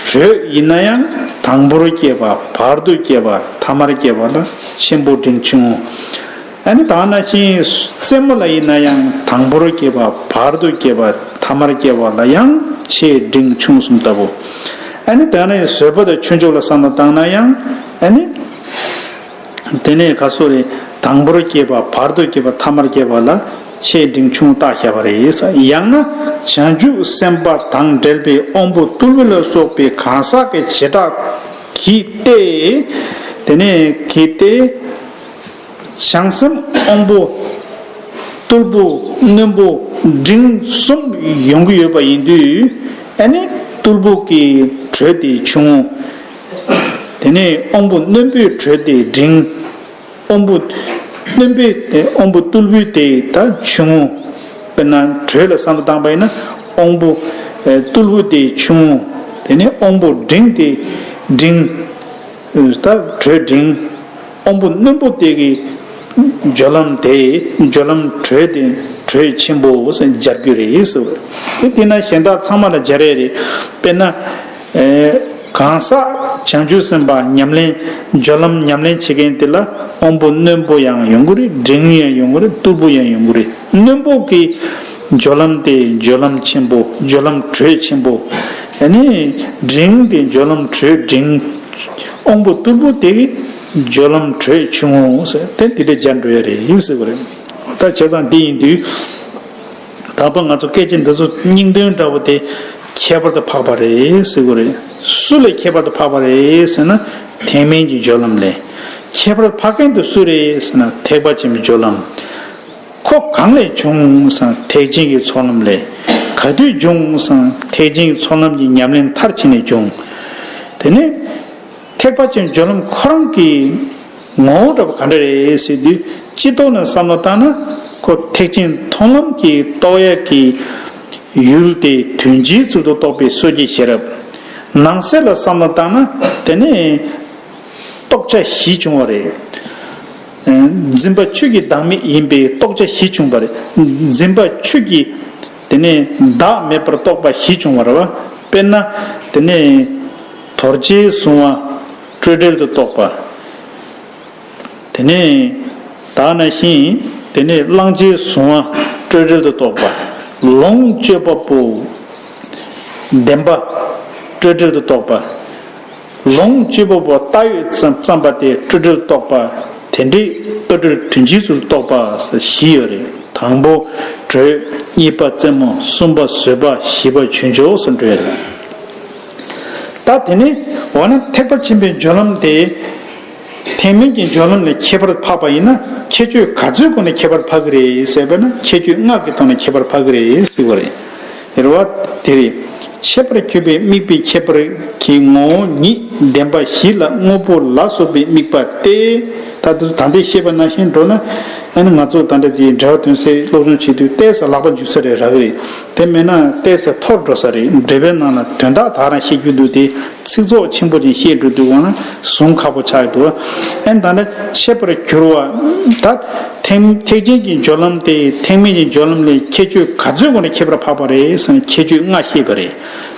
དྲོད་ཡིན་ན་ཡང་དང་པོར་སྐྱེ་བ། བར་དུ་སྐྱེ་བ། ཐ་མར་སྐྱེ་བ་ལ་ཆེན་པོ་འབྲིང་ཆུང་། ཨ་ནི་ད་ནང་བཞིན་རྩེ་མོ་ལ་ཡིན་ན་ཡང་དང་པོར་སྐྱེ་བ། བར་དུ་སྐྱེ་བ། ཐ་མར་སྐྱེ་བ་ལ་ཡང་ཆེ་འབྲིང་ཆུང་གསུམ་ལྟ་བུ། ཨ་ནི་ད་ནང་བཟོད་པ་དང་ཆོས་མཆོག་ལ་བསམ་བློ་བཏང་ན་ཡང་ཨ་ནི། དེ་ནས་ག་སོ་རེ། དང་པོར་སྐྱེ་བ། བར་དུ་སྐྱེ་བ། ཐ་མར་སྐྱེ་བ་ལ་ཆེ་འབྲིང་ཆུང་བཏགས་བཞག་པ་རེད། ཡང་ན་བྱང་ཆུབ་སེམས་དཔའ་དང་འབྲེལ་བའི་དབང་པོ་རྟུལ་པོ་ལ་སོགས་པའི་གང་ཟག་གི་བྱེ་བྲག་གིས་ཏེ། དེ་ནས་གིས་ཏེ། བྱང་སེམས་དབང་པོ་རྟུལ་པོ་རྣོན་པོ་འབྲིང་གསུམ་ཡོང་གི་ཡོད་པ་ཡིན་དུས། ཨ་ནི་རྟུལ་པོ་གི་དྲོད་དེ་ཆུང་ངུ། དེ་ནས་དབང་པོ་རྣོན་པོའི་དྲོད་དེ་འབྲིང་། དབང་པོ་རྣོན་པོའི་དེ་དབང་པོ་རྟུལ་པོའི་དེ་ད་ཆུང་ངུ། དཔེར་ན་དྲོད་ལ་བསམ་བློ་བཏང་པ་ཡིན་ན་དབང་པོ་རྟུལ་པོ་དེ་ཆུང་ངུ། དེ་ནས་དབང་པོ་འབྲིང་དེ་འབྲིང་། ད་དྲོད་འབྲིང་། དབང་པོ་རྣོན་པོ་དེ་གི་སྦྱོར་ལམ་དེ་སྦྱོར་ལམ་དྲོད་དེ་དྲོད་ཆེན་པོ་ཟེར་སྦྱར་རྒྱུ་རེད་ཟེར་བ། དེ་དེ་ན་གཞན་དག་ཚང་མ་ལ་སྦྱར་ཡས་རེད། དཔེར་ན། གང་ཟག་བྱང་ཆུབ་སེམས་དཔའ་ཉམས་ལེན་སྦྱོར་ལམ་ཉམས་ལེན་བྱེད་མཁན་དེ་ལ་དབང་པོ་རྣོན་པོ་ཡང་ཡོང་གི་རེད། འབྲིང་ཡང་ཡོང་གི་རེད། རྟུལ་པོ་ཡང་ཡོང་གི་རེད། རྣོན་པོ་གི་སྦྱོར་ལམ་དེ་སྦྱོར་ལམ་ཆེན་པོ། སྦྱོར་ལམ་དྲོད་ཆེན་པོ། ཨ་ནི་འབྲིང་དེ་སྦྱོར་ལམ་དྲོད་འབྲིང་། དབང་པོ་རྟུལ་པོ་དེ་གི་སྦྱོར་ལམ་དྲོད་ཆུང་ངུ་ཟེར་དེ་དེ་འདྲ་སྦྱར་འགྲོ་ཡ་རེད་ཟེར་བ་རེད། ད་བྱས་ཙང་འདི་ཡིན་དུས། ད་ཕར་ང་ཚོ་སྐད་ཆ་འདི་ཚོ་སྙིང་དོན་འདྲ་བོ་དེ་ཁྱད་པར་དུ་འཕགས་པ་རེད་ཟེར་གི་རེད། སུ་ལས་ཁྱད་པར་དུ་འཕགས་པ་རེད་ཟེར་ན་ཐེག་དམན་གྱི་སྦྱོར་ལམ་ལས། ཁྱད་པར་འཕགས་མཁན་དེ་སུ་རེད་ཟེར་ན་ཐེག་པ་ཆེན་པོའི་སྦྱོར་ལམ། ཁོ་གང་ལས་བྱུང་ཟེར་ན་ཐེག་ཆེན་གྱི་ཚོགས་ལམ་ལས། ག་དུས་བྱུང་ཟེར་ན་ཐེག་ཆེན་གྱི་ཚོགས་ལམ་གྱི་ཉམས་ལེན་མཐར་ཕྱིན་ནས་བྱུང་། དེ་ནས་ཐེག་པ་ཆེན་པོའི་སྦྱོར་ལམ་ཁོ་རང་གི་ངོ་བོ་འདྲ་པོ་ག་འདྲ་རེད་ཟེར་དུས་སྤྱི་ལྡོག་ནས་བསམ་བློ་བཏང་ན་ཁོ་ཐེག་ཆེན་མཐོང་ལམ་གྱི་རྟོགས་ཡས་ཀྱི་ཡུལ་དེ་དོན་སྤྱིའི་ཚུལ་དུ་རྟོགས་པའི་སོ་སྐྱེའི་ཤེས་རབ། ནང་གསེས་ལ་བསམ་བློ་བཏང་ན་དེ་ནི་རྟོགས་བྱ་བཞི་བྱུང་བ་རེད། འཛིན་པ་ཆོས་ཀྱི་བདག་མེད་ཡིན་པའི་རྟོགས་བྱ་བཞི་བྱུང་བ་རེད། འཛིན་པ་ཆོས་ཀྱི་དེ་ནས་བདག་མེད་པར་རྟོགས་པ་བཞི་བྱུང་བ་རེད་བ། དཔེར་ན་དེ་ནས་དོར་བྱའི་གཟུང་བ་སྤྲོས་བྲལ་དུ་རྟོགས་པ། དེ་ནས་ད་ནང་བཞིན་དེ་ནས་བླང་བྱའི་གཟུང་བ་སྤྲོས་བྲལ་དུ་རྟོགས་པ། ལོངས་སྤྱོད་པ་པོ་བདེན་པ་སྤྲོས་བྲལ་དུ་རྟོགས་པ། ལོངས་སྤྱོད་པ་པོ་བཏགས་ཡོད་ཙམ་ཙམ་པ་དེ་སྤྲོས་བྲལ་རྟོགས་པ། དེ་འདྲའི་སྤྲོས་བྲལ་དོན་སྤྱིའི་ཚུལ་རྟོགས་པ་བཞི་ཡོད་རེད། དང་པོ་དྲོད། གཉིས་པ་རྩེ་མོ། གསུམ་པ་བཟོད་པ། བཞི་པ་བྱང་ཆུབ་ཟེར་འགྲོ་ཡ་རེད། ད་དེ་ནས་འོ་ན་ཐེག་པ་ཆེན་པོའི་སྦྱོར་ལམ་དེ་ཐེག་དམན་གྱི་སྦྱོར་ལམ་ལས་ཁྱད་པར་འཕགས་པ་ཡིན་ན་ཁྱད་ཆོས་ག་ཚོད་སྒོ་ནས་ཁྱད་པར་འཕགས་ཀྱི་རེད་ཟེར་བ་ན་ཁྱད་ཆོས་ལྔ་གི་ཐོག་ནས་ཁྱད་པར་འཕགས་ཀྱི་རེད་ཟེར་བ་རེད། རེད་བ། དེ་རེད། ཁྱད་པར་གྱུར་པའི་དམིགས་པའི་ཁྱད་པར་གྱི་ངོ་བོ་ཉིད་བདེན་པ་བཞི་ལ་དངོས་པོ་ལ་སོགས་པའི་དམིགས་པ་སྟེ། ད་དུ་ད་ལྟའི་བཤད་པ་ནང་བཞིན་འགྲོ་ན་ཨ་ནི་ང་ཚོ་ད་ལྟ་དེའི་འགྲེལ་བ་དོན་གསལ་སློབ་སྦྱོང་བྱེད་དུས་ཏོག་ཙམ་ལྷག་པ་འཇུག་ས་རེད་རག་གི་རེད། དེ་མེད་ན་ཏོག་ཙམ་འཐོར་འགྲོ་ས་རེད། འགྲེལ་པའི་ནང་ལ་དོན་དག་དག་རང་བཤད་རྒྱུ་འདུག་དེ་ཚིག་ཚོགས་ཆེན་པོ་ཅིག་བཤད་འགྲོ་དུས་འོ་ན་གཟུང་ཁག་པོ་ཆགས་འདུག་ཨ་ནི་ད་ལྟ་ཁྱད་པར་གྱུར་བ་ད་ཐེག་ཐེག་ཆེན་གྱི་སྦྱོར་ལམ་དེ་ཐེག་དམན་གྱི་སྦྱོར་ལམ་ལས་ཁྱད་ཆོས་ག་ཚོད་སྒོ་ནས་ཁྱད་པར་འཕགས་པ་རེད་ཟེར་ན་ཁྱད་ཆོས་ལྔ་བཤད་པ་རེད།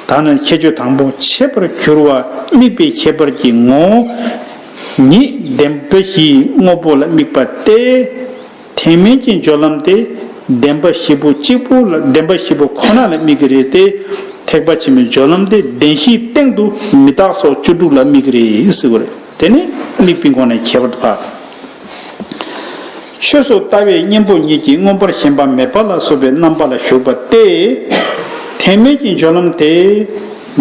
ད་ནི་ཁྱད་ཆོས་དང་པོ་ཁྱད་པར་གྱུར་བ་དམིགས་པའི་ཁྱད་པར་གྱི་ངོ་བོ་ཉིད་བདེན་པ་བཞིའི་དངོས་པོ་ལ་དམིགས་པ་སྟེ། ཐེག་དམན་གྱི་སྦྱོར་ལམ་དེ་བདེན་པ་བཞི་པོ་གཅིག་པུ་ལ་བདེན་པ་བཞི་པོ་ཁོ་ན་ལ་དམིགས་ཀྱི་རེད་དེ། ཐེག་པ་ཆེན་པོའི་སྦྱོར་ལམ་དེ་བདེན་བཞིའི་སྟེང་དུ་མི་རྟག་སོགས་བཅུ་དྲུག་ལ་དམིགས་ཀྱི་རེད་ཟེར་བ་རེད། དེ་ནི་དམིགས་པའི་སྒོ་ནས་ཁྱད་པར་འཕགས། ཆོས་སུ་ལྟ་བའི་གཉེན་པོ་ཉིད་ཀྱིས་མངོན་པར་ཞེན་པ་མེད་པ་ལ་སོགས་པའི་རྣམ་པ་ལ་ཞུགས་པ་སྟེ། ཐེག་དམན་གྱི་སྦྱོར་ལམ་དེ་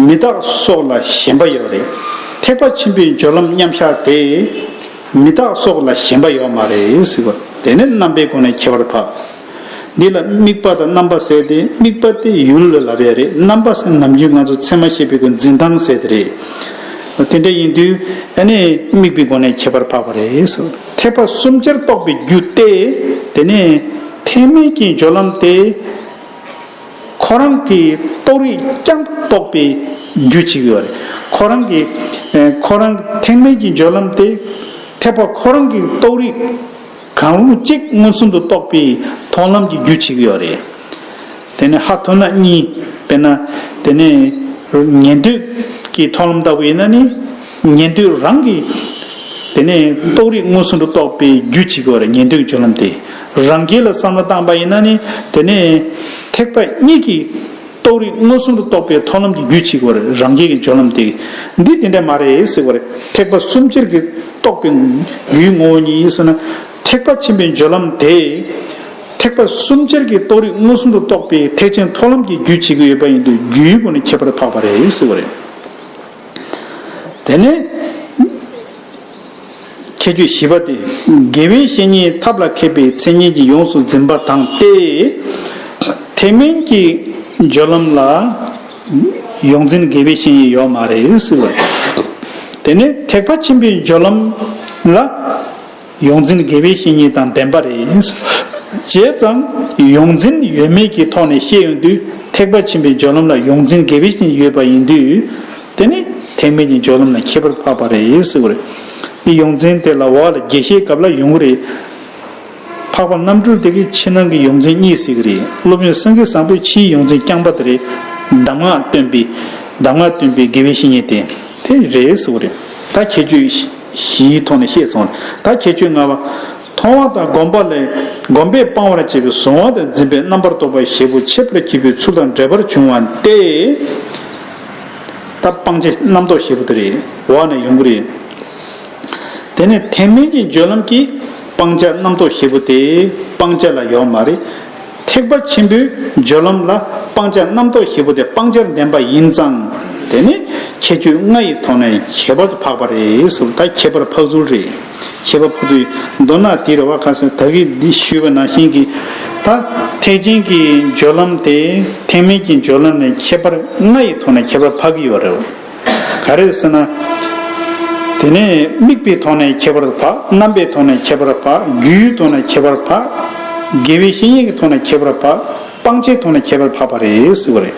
མི་རྟག་སོགས་ལ་ཞེན་པ་ཡོད་རེད། ཐེག་པ་ཆེན་པོའི་སྦྱོར་ལམ་མཉམ་གཞག་དེ་མི་རྟག་སོགས་ལ་ཞེན་པ་ཡོད་མ་རེད་ཟེར་བ། དེ་ནི་རྣམ་པའི་སྒོ་ནས་ཁྱད་པར་འཕགས། འདི་ལ་དམིགས་པ་དང་རྣམ་པ་ཟེར་ཏེ། དམིགས་པ་དེ་ཡུལ་ལ་ལབ་ཡ་རེད། རྣམ་པ་ཟེར་ནམ་རྒྱུན་ང་ཚོ་ཚད་མ་བཤད་པའི་སྐོར་འཛིན་སྟངས་ཟེར་དེ་རེད། དེ་འདྲ་ཡིན་དུས་ཨ་ནི་དམིགས་པའི་སྒོ་ནས་ཁྱད་པར་འཕགས་པ་རེད། ཐེག་པ་གསུམ་ཆར་རྟོགས་པའི་རྒྱུ་སྟེ། དེ་ནས་ཐེག་དམན་གྱི་སྦྱོར་ལམ་དེ་ཁོ་རང་གི་རྟོགས་རིགས་རྐྱང་པ་རྟོགས་པའི་རྒྱུ་བྱེད་ཀྱི་ཡོད་རེད། ཁོ་རང་གི་ཁོ་རང་ཐེག་དམན་གྱི་སྦྱོར་ལམ་དེ་ཐེག་པ་ཁོ་རང་གི་རྟོགས་རིགས་གང་རུང་གཅིག་མངོན་སུམ་དུ་རྟོགས་པའི་མཐོང་ལམ་གྱི་རྒྱུ་བྱེད་ཀྱི་ཡོད་རེད། དེ་ནས་ཧ་ཐོ་ན་གཉིས། དཔེར་ན། དེ་ནས་ཉན་ཐོས་ཀྱི་མཐོང་ལམ་ལྟ་བུ་ཡིན་ན་ནི། ཉན་ཐོས་རང་གི་དེ་ནས་རྟོགས་རིགས་མངོན་སུམ་དུ་རྟོགས་པའི་རྒྱུ་བྱེད་ཀྱི་ཡོད་རེད། ཉན་ཐོས་ཀྱི་སྦྱོར་ལམ་དེ། རང་རྒྱལ་ལ་བསམ་བློ་བཏང་པ་ཡིན་ན་ནི། དེ་ནས་ཐེག་པ་གཉིས་ཀྱི་རྟོགས་རིགས་མངོན་སུམ་དུ་རྟོགས་པའི་མཐོང་ལམ་གྱི་རྒྱུ་བྱེད་ཀྱི་ཡོད་རེད། རང་རྒྱལ་གྱི་སྦྱོར་ལམ་དེ། འདི་དེ་འདྲ་མ་རེད་ཟེར་བ་རེད། ཐེག་པ་གསུམ་ཆར་གྱི་རྟོགས་པའི་རྒྱུའི་ངོ་བོ་ཉིད་ཟེར་ན། ཐེག་པ་ཆེན་པོའི་སྦྱོར་ལམ་དེ། ཐེག་པ་གསུམ་ཆར་གྱི་རྟོགས་རིགས་མངོན་སུམ་དུ་རྟོགས་པའི་ཐེག་ཆེན་མཐོང་ལམ་གྱི་རྒྱུ་བྱེད་ཀྱི་ཡོད་པ་ཡིན་དུས་རྒྱུའི་སྒོ་ནས་ཁྱད་པར་འཕགས་པ་རེད་ཟེར་བ་རེད། དེ་ནས་ཁྱད་ཆོས་བཞི་པ་སྟེ། དགེ་བའི་བཤེས་གཉེན་ཐབས་ལ་མཁས་པའི་མཚན་ཉིད་ཀྱིས་ཡོངས་སུ་འཛིན་པ་དང་སྟེ། ཐེག་དམན་གྱི་སྦྱོར་ལམ་ལ་ཡོངས་འཛིན་དགེ་བའི་བཤེས་གཉེན་ཡོད་མ་རེད་ཟེར་བ་རེད། དེ་ནས་ཐེག་པ་ཆེན་པོའི་སྦྱོར་ལམ་ལ། ཡོངས་འཛིན་དགེ་བའི་བཤེས་གཉེན་དང་ལྡན་པ་རེད། བྱས་ཙང་ཡོངས་འཛིན་ཡོད་མེད་ཀྱི་ཐོག་ནས་བཤད་ཡོང་དུས་ཐེག་པ་ཆེན་པོའི་སྦྱོར་ལམ་ལ་ཡོངས་འཛིན་དགེ་བའི་བཤེས་གཉེན་ཡོད་པ་ཡིན་དུས། དེ་ནི་ཐེག་དམན་གྱི་སྦྱོར་ལམ་ལ་ཁྱད་པར་འཕགས་པ་རེད་ཟེར་བ་རེད། འདི་ཡོངས་འཛིན་དེ་ལ་འོག་ལ་རྒྱས་བཤད་སྐབས་ལ་ཡོང་གི་རེད། འཕགས་པ་རྣམ་གྲོལ་དེ་གིས་ཕྱི་ནང་གི་ཡོངས་འཛིན་གཉིས་ཟེར་གི་རེད། སློབ་དཔོན་སེང་གེ་བཟང་པོས་ཕྱིའི་ཡོངས་འཛིན་རྐྱང་པ་དེ་རེད། གདམས་ངག་སྟོན་པའི་གདམས་ངག་སྟོན་པའི་དགེ་བའི་བཤེས་གཉེན་དེ་དེ་རེད་ཟེར་བ་རེད། ད་ཁྱད་ཆོས་བཞིའི་ཐོག་ནས་བཤད་སོང་། ད་ཁྱད་ཆོས་ལྔ་པ། མཐོང་བ་དང་སྒོམ་པ་ལས་སྒོམ་པས་སྤང་བར་བྱེད་པའི་གཟུང་བ་དང་འཛིན་པའི་རྣམ་པར་རྟོག་པ་བཞི་པོ་ཁྱད་པར་གྱུར་པའི་ཚུལ་དང་འབྲེལ་པར་བྱུང་བ་སྟེ། ད་སྤང་བྱ་རྣམ་རྟོག་བཞི་པོ་དེ་རེད། འོག་ནས་ཡོང་གི་རེད། དེ་ནས་ཐེག་དམན་གྱི་སྦྱོར་ལམ་གྱི་སྤང་བྱ་རྣམ་རྟོག་བཞི་པོ་དེ་སྤང་བྱ་ལ་ཡོད་མ་རེད། ཐེག་པ་ཆེན་པོའི་སྦྱོར་ལམ་ལ་སྤང་བྱ་རྣམ་རྟོག་བཞི་པོ་དེ་སྤང་བྱར་ལྡན་པ་ཡིན་ཙང་། དེ་ནི་ཁྱད་ཆོས་ལྔ་ཡི་ཐོག་ནས་ཁྱད་པར་དུ་འཕགས་པ་རེད་ཟེར། ད་ཁྱད་པར་འཕགས་ཚུལ་རེད། ཁྱད་པར་འཕགས་ཚུལ་མདོར་ན་དེ་རེད་བ། ཁ་སང་ད་གིན་འདི་ཞུས་པ་ནང་བཞིན་གྱི། ད་ཐེག་ཆེན་གྱི་སྦྱོར་ལམ་དེ་ཐེག་དམན་གྱི་སྦྱོར་ལམ་ནས་ཁྱད་པར་ལྔ་ཡི་ཐོག་ནས་ཁྱད་པར་འཕགས་ཀྱི་ཡོད་རེད། ག་རེ་ཟེར་ན། དེ་ནས་དམིགས་པའི་ཐོག་ནས་ཁྱད་པར་འཕགས། རྣམ་པའི་ཐོག་ནས་ཁྱད་པར་འཕགས། རྒྱུའི་ཐོག་ནས་ཁྱད་པར་འཕགས། དགེ་བའི་བཤེས་གཉེན་གྱི་ཐོག་ནས་ཁྱད་པར་འཕགས། སྤང་བྱའི་ཐོག་ནས་ཁྱད་པར་འཕགས་པ་རེད་ཟེར་བ་རེད།